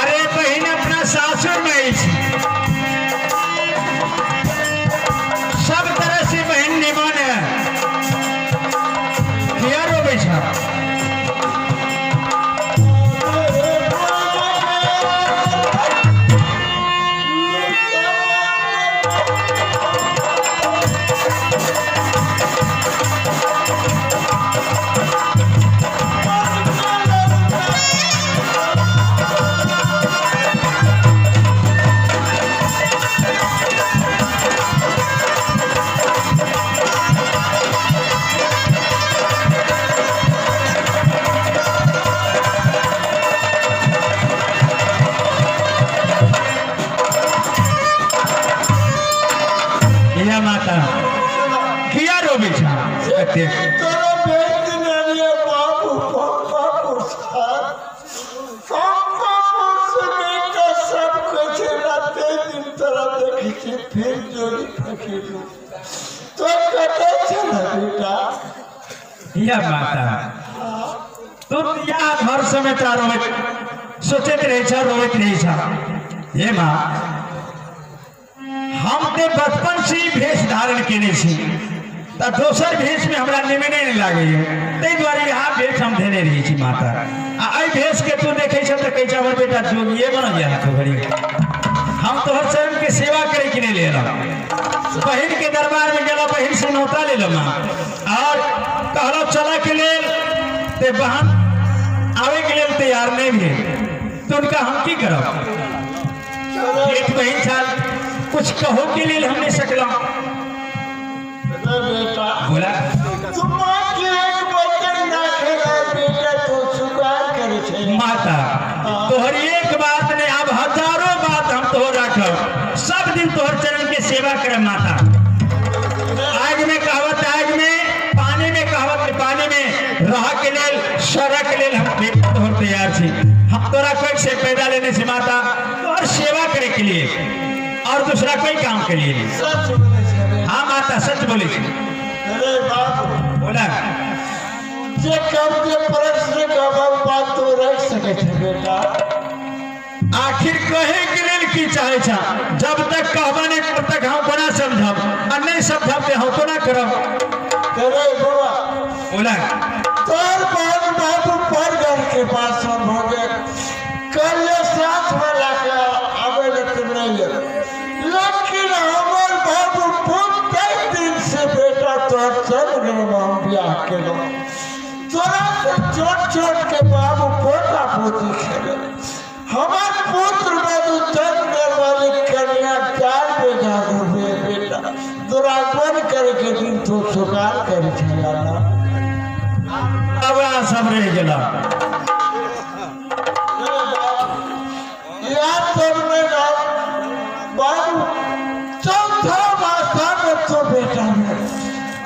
अरे बहिन अपना सासुर में अछि, सब तरह से बहिन निमन है, किया रोबै छ? या माता, किया रोबै छ? एतेक तोरा भेज देने रहियै बाबू पंपापुर पंपापुर से बेटा सब कुछ राते दिन तोरा देखै छी, फिर जोड़ी फकीरू तो कतऽ छल बेटा? या माता, तू या घर समय तोरा रोबैत सोचैत रहै छ, रोबैत रहै छ। हे माँ, हम ते बचपन से ही भेष धारण केने छी, तऽ दोसर भेष में हमरा निमने नहीं लागैए, ताहि दुआरे इएह भेष हम धेने रहै छी माता। आ एहि भेष के तू देखै छ तऽ कहै छ हमर बेटा जोगिए बनल यऽ तो घड़ी। हम तोहर चरण के सेवा करे के लेल एलहुँ, बहिन के दरबार में गेलहुँ, बहिन से नौता लेलहुँ माँ, और कहलहुँ चलऽ के लेल, ते बहन आबै के लेल तैयार नहीं भेल, तो उनका हम की करब? जेठ बहिन छल, कुछ कहो के लेल हम नहीं सकलहुँ। बेटा बोला तू माँ के एक वचन ना खेला बेटा, तू स्वीकार करै छै। माता, तोहर एक बात नहीं, अब हजारों बात हम तोहर राखब, सब दिन तोहर चरण के सेवा करब माता। आग में कहावत आग में, पानी में कहावत पानी में, रह के लेल सड़क के लेल हम तोहर तैयार छी। हम तोरा कोई से पैदा लेने से माता तोहर सेवा करे के लिए। और दूसरा कोई काम के लिए नहीं। सच बोले छै रे। हाँ माता, सच बोले छी। अरे बाबू। बोला। जे कम के प्रश्न कहब बात तो रख सके छै बेटा। आखिर कहे के लेल की चाहे छा? जब तक कहबा नहीं तब तक हम कोना समझब, आ नहीं समझब ते हम कोना करब। अरे बउआ। बोला। तोर बाप बाबू पर घर के पास सब हो गए, कल साथ में लाके आवे लेकिन नहीं ले, लेकिन हमार बाबू बहुत दिन से बेटा तोर चल गए हम ब्याह के लो, तोरा से छोट छोट के बाबू पोता पोती खेले, हमार पुत्र बाबू चल गए वाली कन्या 4 बेटा रुपये बेटा दुरागमन करे के दिन तो स्वीकार करे छला ना। अब सब रह गेला। यार तुमने ना बाबू चौथा भाषा में तो बेटा में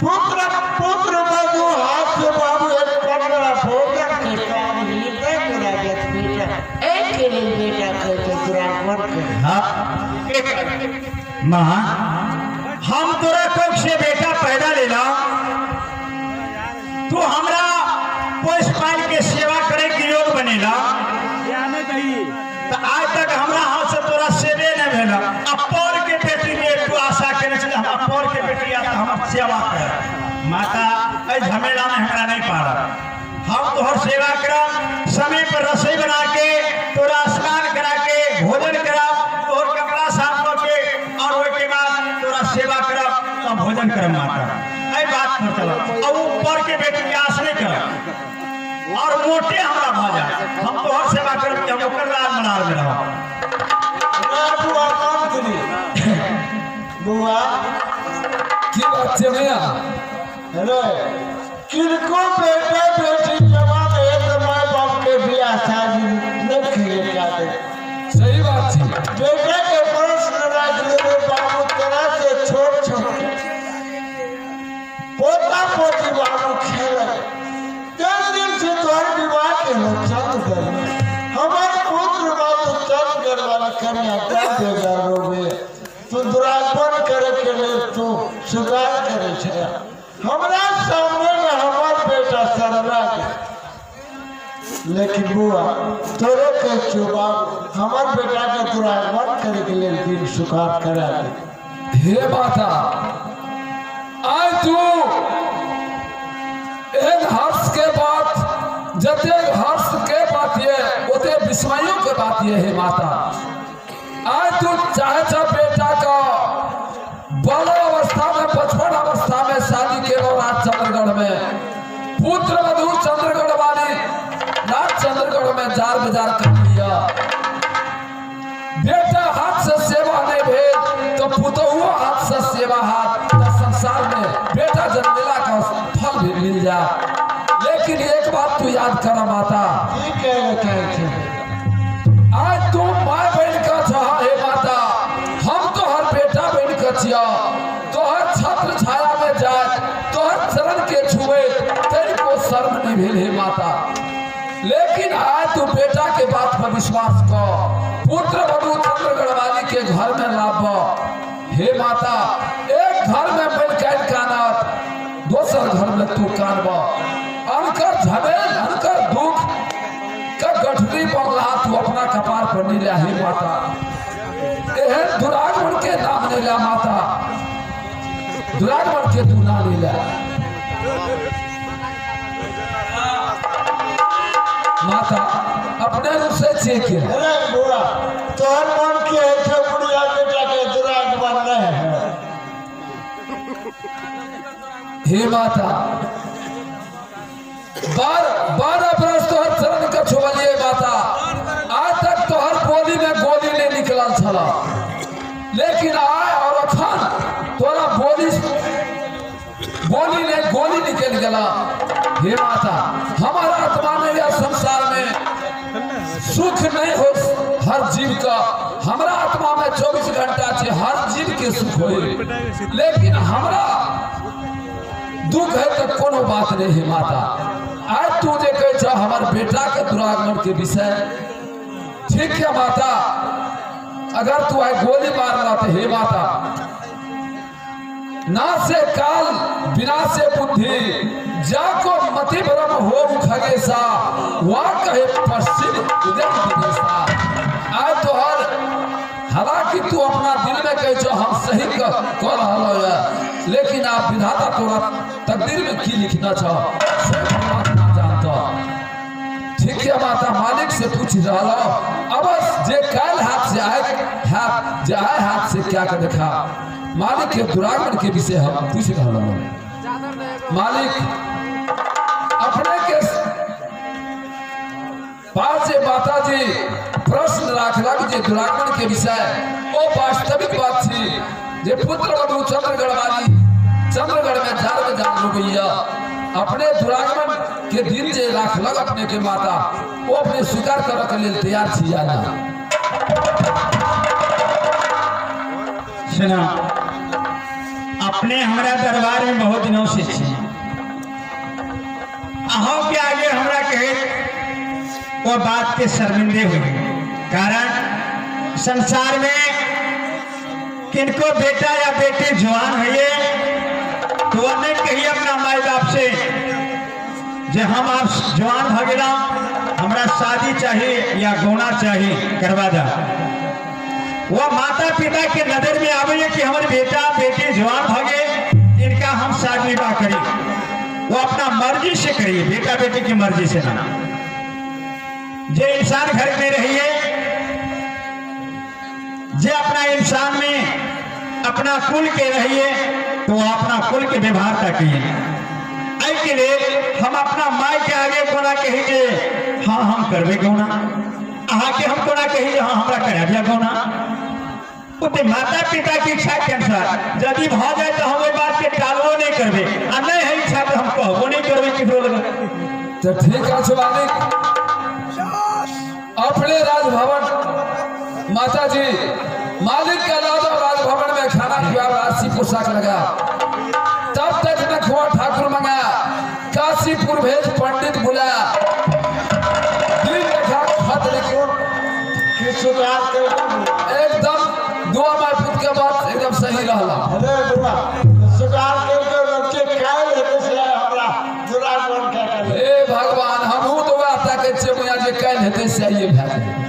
पुत्र पुत्र बाबू हाथ से बाबू एक 15 भोजन के काम ही नहीं करा जात बेटा, एक के लिए बेटा कहते दुरागमन करे। हाँ माँ, हम तोरा कोख से बेटा पैदा लेला, तू हमरा पोष पाल के सेवा करे के योग बनेला, तो आज तक हमरा हाथ से तोरा सेवे नहीं भेला। अब पौर के बेटी में तू आशा केने छे हमरा पौर के बेटी आ हम सेवा कर। माता एहि झमेला में हमरा नहीं पारब, हम तोहर सेवा करब, समय पर रसोई बना के तोरा स्नान करा के भोजन करब, तोहर कपड़ा साफ कऽ के और ओहिके बाद तोरा सेवा करब तब भोजन करब। माता एहि बात पर चलब, अब ऊपर के बेटी के आश नहीं करब और मोटे हमरा भऽ जाए, हम तोहर सेवा करब कि हम ओकर लाज मनार में रहब। बुआ काम करी बुआ की बात छै भैया? अरे किनको बेटा बेटी जवान है तो माय बाप के बियाह शादी नहीं खेले जाते। सही बात छै। बेटा के प्रश्न राख ले बाबू तोरा से छोट छोट पोता पोती बाबू खेले, 3 दिन से तोहर विवाह के हो चल गए, हमारे पुत्र बाबू चल गए वाला कन्या 10 हजार रोबे तू दुरागमन करे के लिए तू स्वीकार करे छे, हमरा सामने में हमार बेटा शर्मा के, लेकिन बुआ तोरे के चुबा हमार बेटा के दुरागमन करे के लिए दिन स्वीकार करा दे। हे माता, आज तू एक हर्ष के बात, जते हर्ष के बात ये ओते विस्मयों के बात ये है माता। आज तू चाहे छ बेटा का बाल अवस्था में बचपन अवस्था में शादी के राज चंद्रगढ़ में पुत्र वधु चंद्रगढ़ वाली राज चंद्रगढ़ में जार बाजार कर लिया, बेटा हाथ से सेवा नहीं भेज तो पुतहुओ हाथ से सेवा हाथ, तो संसार में बेटा जन्मेला का फल भी मिल जा। लेकिन एक बात तू याद कर माता, आज तू माय बन के छह हे माता, हम तो हर बेटा बन के छिया, तोहर छत्र छाया में जाए तोहर चरण के छुए तेरे को शर्म नहीं भेल हे माता। लेकिन आज तू बेटा के बात पर विश्वास कर, पुत्र वधु चंद्रगढ़ वाली के घर में लाभ हे माता। एक घर में मलकाइन कानत, दोसर घर में तू कानब, अनकर झमेल अनकर दुख का गठरी पर ला तू अपना कपार पर नहीं ला हे माता। एहन दुरागमन के नाम नहीं ला माता, दुरागमन के तू ना नहीं ला माता। अपने रूप से ठीक है। अरे बुआ तोहर मन के है छे बुढ़िया बेटा के दुरागमन नहीं है। हे माता, 12 बरस तोहर चरण के छुबलिए माता, आज तक तोहर बोली में गोली नहीं निकलल छला, लेकिन आय और अखन तोरा बोली ने गोली निकल गला। हे माता, हमारा आत्मा में या संसार में सुख नहीं हो हर जीव का, हमारा आत्मा में 24 घंटा छे हर जीव के सुख हो, लेकिन हमारा दुख है तो कोनो बात नहीं है माता। आज तू जे कहे छह हमार बेटा के दुरागमन के विषय, ठीक है माता, अगर तू आए गोली मारला तो हे माता ना से काल बिना से बुद्धि जाको मति भ्रम हो खगेसा वह कहे पश्चिम उदय विदेशा। आय तोहर हालांकि तू अपना दिल में कहे छो हम सही कह रहा, लेकिन आप विधाता तोरा तकदीर में की लिखना छो से परमात्मा जानता। ठीक है माता मालिक से पूछ रहा अबस जे काल हाथ से आए हाथ जे आए हाथ से क्या कर देखा। मालिक के दुरागमन के विषय हम पूछ रहा। मालिक अपने के पास जे माता जी प्रश्न राखलक जे दुरागमन के विषय ओ वास्तविक बात थी जे पुत्र वधु चंद्रगढ़ वाली चंद्रगढ़ में जार में जान गई अपने दुरागमन के दिन जे राखलक अपने के माता वो अपने स्वीकार करे के लिए तैयार छी या ना। सुना अपने हमरा दरबार में बहुत दिनों से छी, अहों के आगे हमरा कहे वो बात के शर्मिंदे हुए, कारण संसार में किनको बेटा या बेटी जवान है तो वह नहीं कही अपना माई बाप से जे हम आप जवान भ गेला हमरा शादी चाहिए या गौना चाहिए करवा जा। वह माता पिता के नजर में आवे कि हमारे बेटा बेटी जवान भ गए इनका हम शादी विवाह करी, वो अपना मर्जी से करिए, बेटा बेटी की मर्जी से ना। जे इंसान घर में रहिए जे अपना इंसान में अपना कुल के रहिए तो अपना कुल के व्यवहार तकिए। के लिए हम अपना माई के आगे कोना कही जे हाँ हम करबे गौना, अहाँ के हम कोना कही जे हाँ हमरा करा दिया गौना। उते माता पिता की इच्छा के अनुसार यदि भ जाए तो हम ओहि बात के टालबो नहीं करबे आ नहीं है इच्छा तो हम कहबो नहीं करबे केकरो लग। तो ठीक है मालिक अपने राजभवन माता जी मालिक का लादो राजभवन में खाना खुआ राशि पोशाक लगा तब तक नखुआ ठाकुर मंगाया काशीपुर भेज पंडित बुलाया दिन देखा खत लिखो एकदम दुआ माय पुत के बात एकदम सही रहला। अरे दुआ सुधार करके बच्चे कायल हेतै से हमरा दुरागमन के हे भगवान हमहू तो वास्ता के छियै मुया जे कायल हेतै से आइए भए गेलै।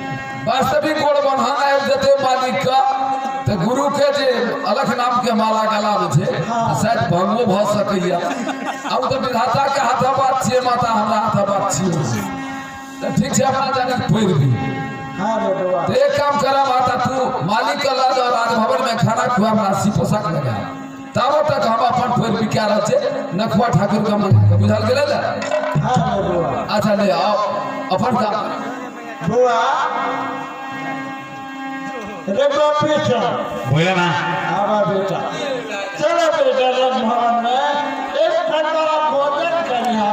वास्तविक गोड़ बन्हन आबि जेतै मालिक का तो गुरु के जे अलख नाम के माला गला में छै शायद भंगो भ सकैया। अब तो विधाता के हाथ बात छियै माता हमरा हाथ बात छियै तो ठीक छै अपना जाने पढ़ि भी। हाँ तो एक काम करा माता तू मालिक के ला जाओ राजभवन में खाना खुआ राशि पोशाक लगा तब तक हम अपन पैर बिका रहल छै नखुआ ठाकुर के मंगा के बुझल गेलै ने। हाँ अच्छा ले आओ अपन काम बुआ रे बेटा बोला मां आवा बेटा चलो बेटा राजभवन में एक ठंडा भोजन करिया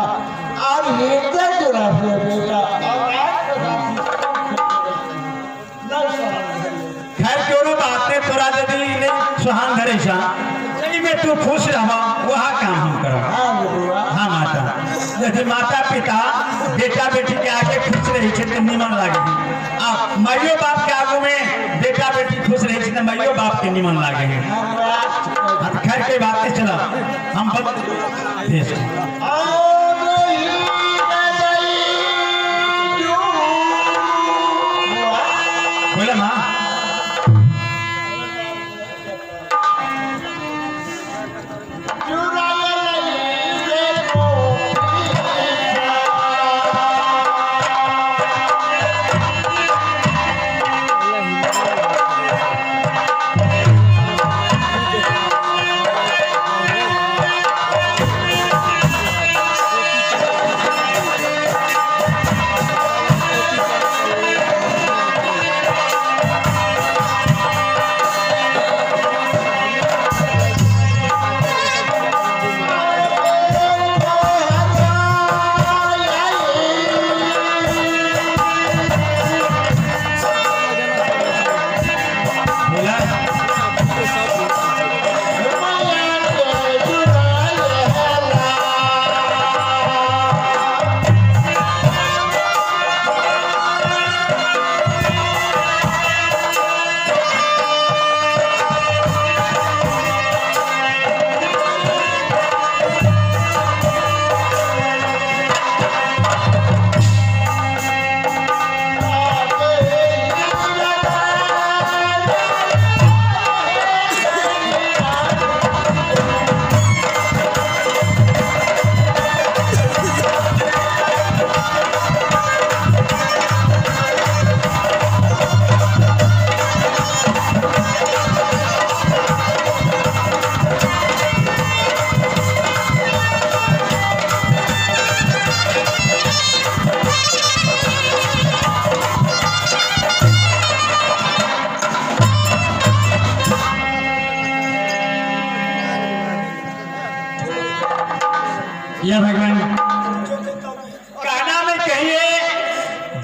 और हृदय जुड़ा बेटा और खैर कोनो बात नहीं तोरा यदि नहीं सुहान धरे सा में तू खुश रह वह काम हम करब। हाँ माता यदि माता पिता बेटा बेटी के आगे खुश रही छै तो निमन लागे आ माइयो बाप के आगू में बेटा बेटी खुश रही छै तो माइयो बाप के निमन लागे। हाँ खैर के बात नहीं चला हम बोला माँ Yeah.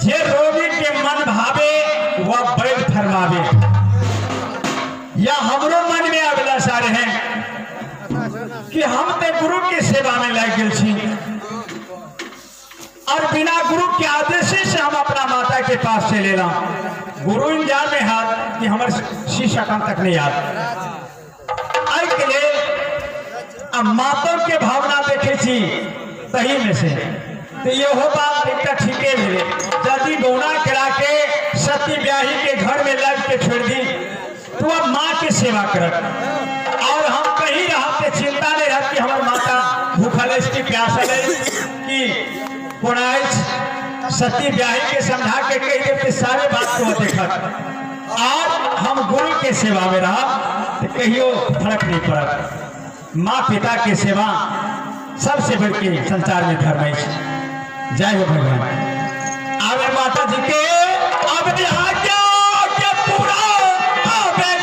जे रोगी के मन भावे वह वैद्य फरमावे। या हमरो मन में अगला सारे हैं कि हम ते गुरु के सेवा में लग गए छी और बिना गुरु के आदेश से हम अपना माता के पास से लेना। गुरु इंतजार में हाथ कि हमारे शीशा कम तक नहीं आत। के लिए अब माता के भावना देखे छी तही में से तो ये हो बात एक ठीके भेले। यदि गौना करा के सती ब्याही के घर में लग के छोड़ दी तो अब माँ के सेवा करत और हम कहीं रहते चिंता नहीं रहती कि हमार माता भूखल है कि प्यासल है कि कोना सती ब्याही के समझा के कह देते सारे बात को देखत और हम गुरु के सेवा में रहा तो कहियो फर्क नहीं पड़त। माँ पिता के सेवा सबसे बढ़ के संसार में धर्म है। जय हो भगवान। आवे माता जी के अब आज्ञा के पूरा आवे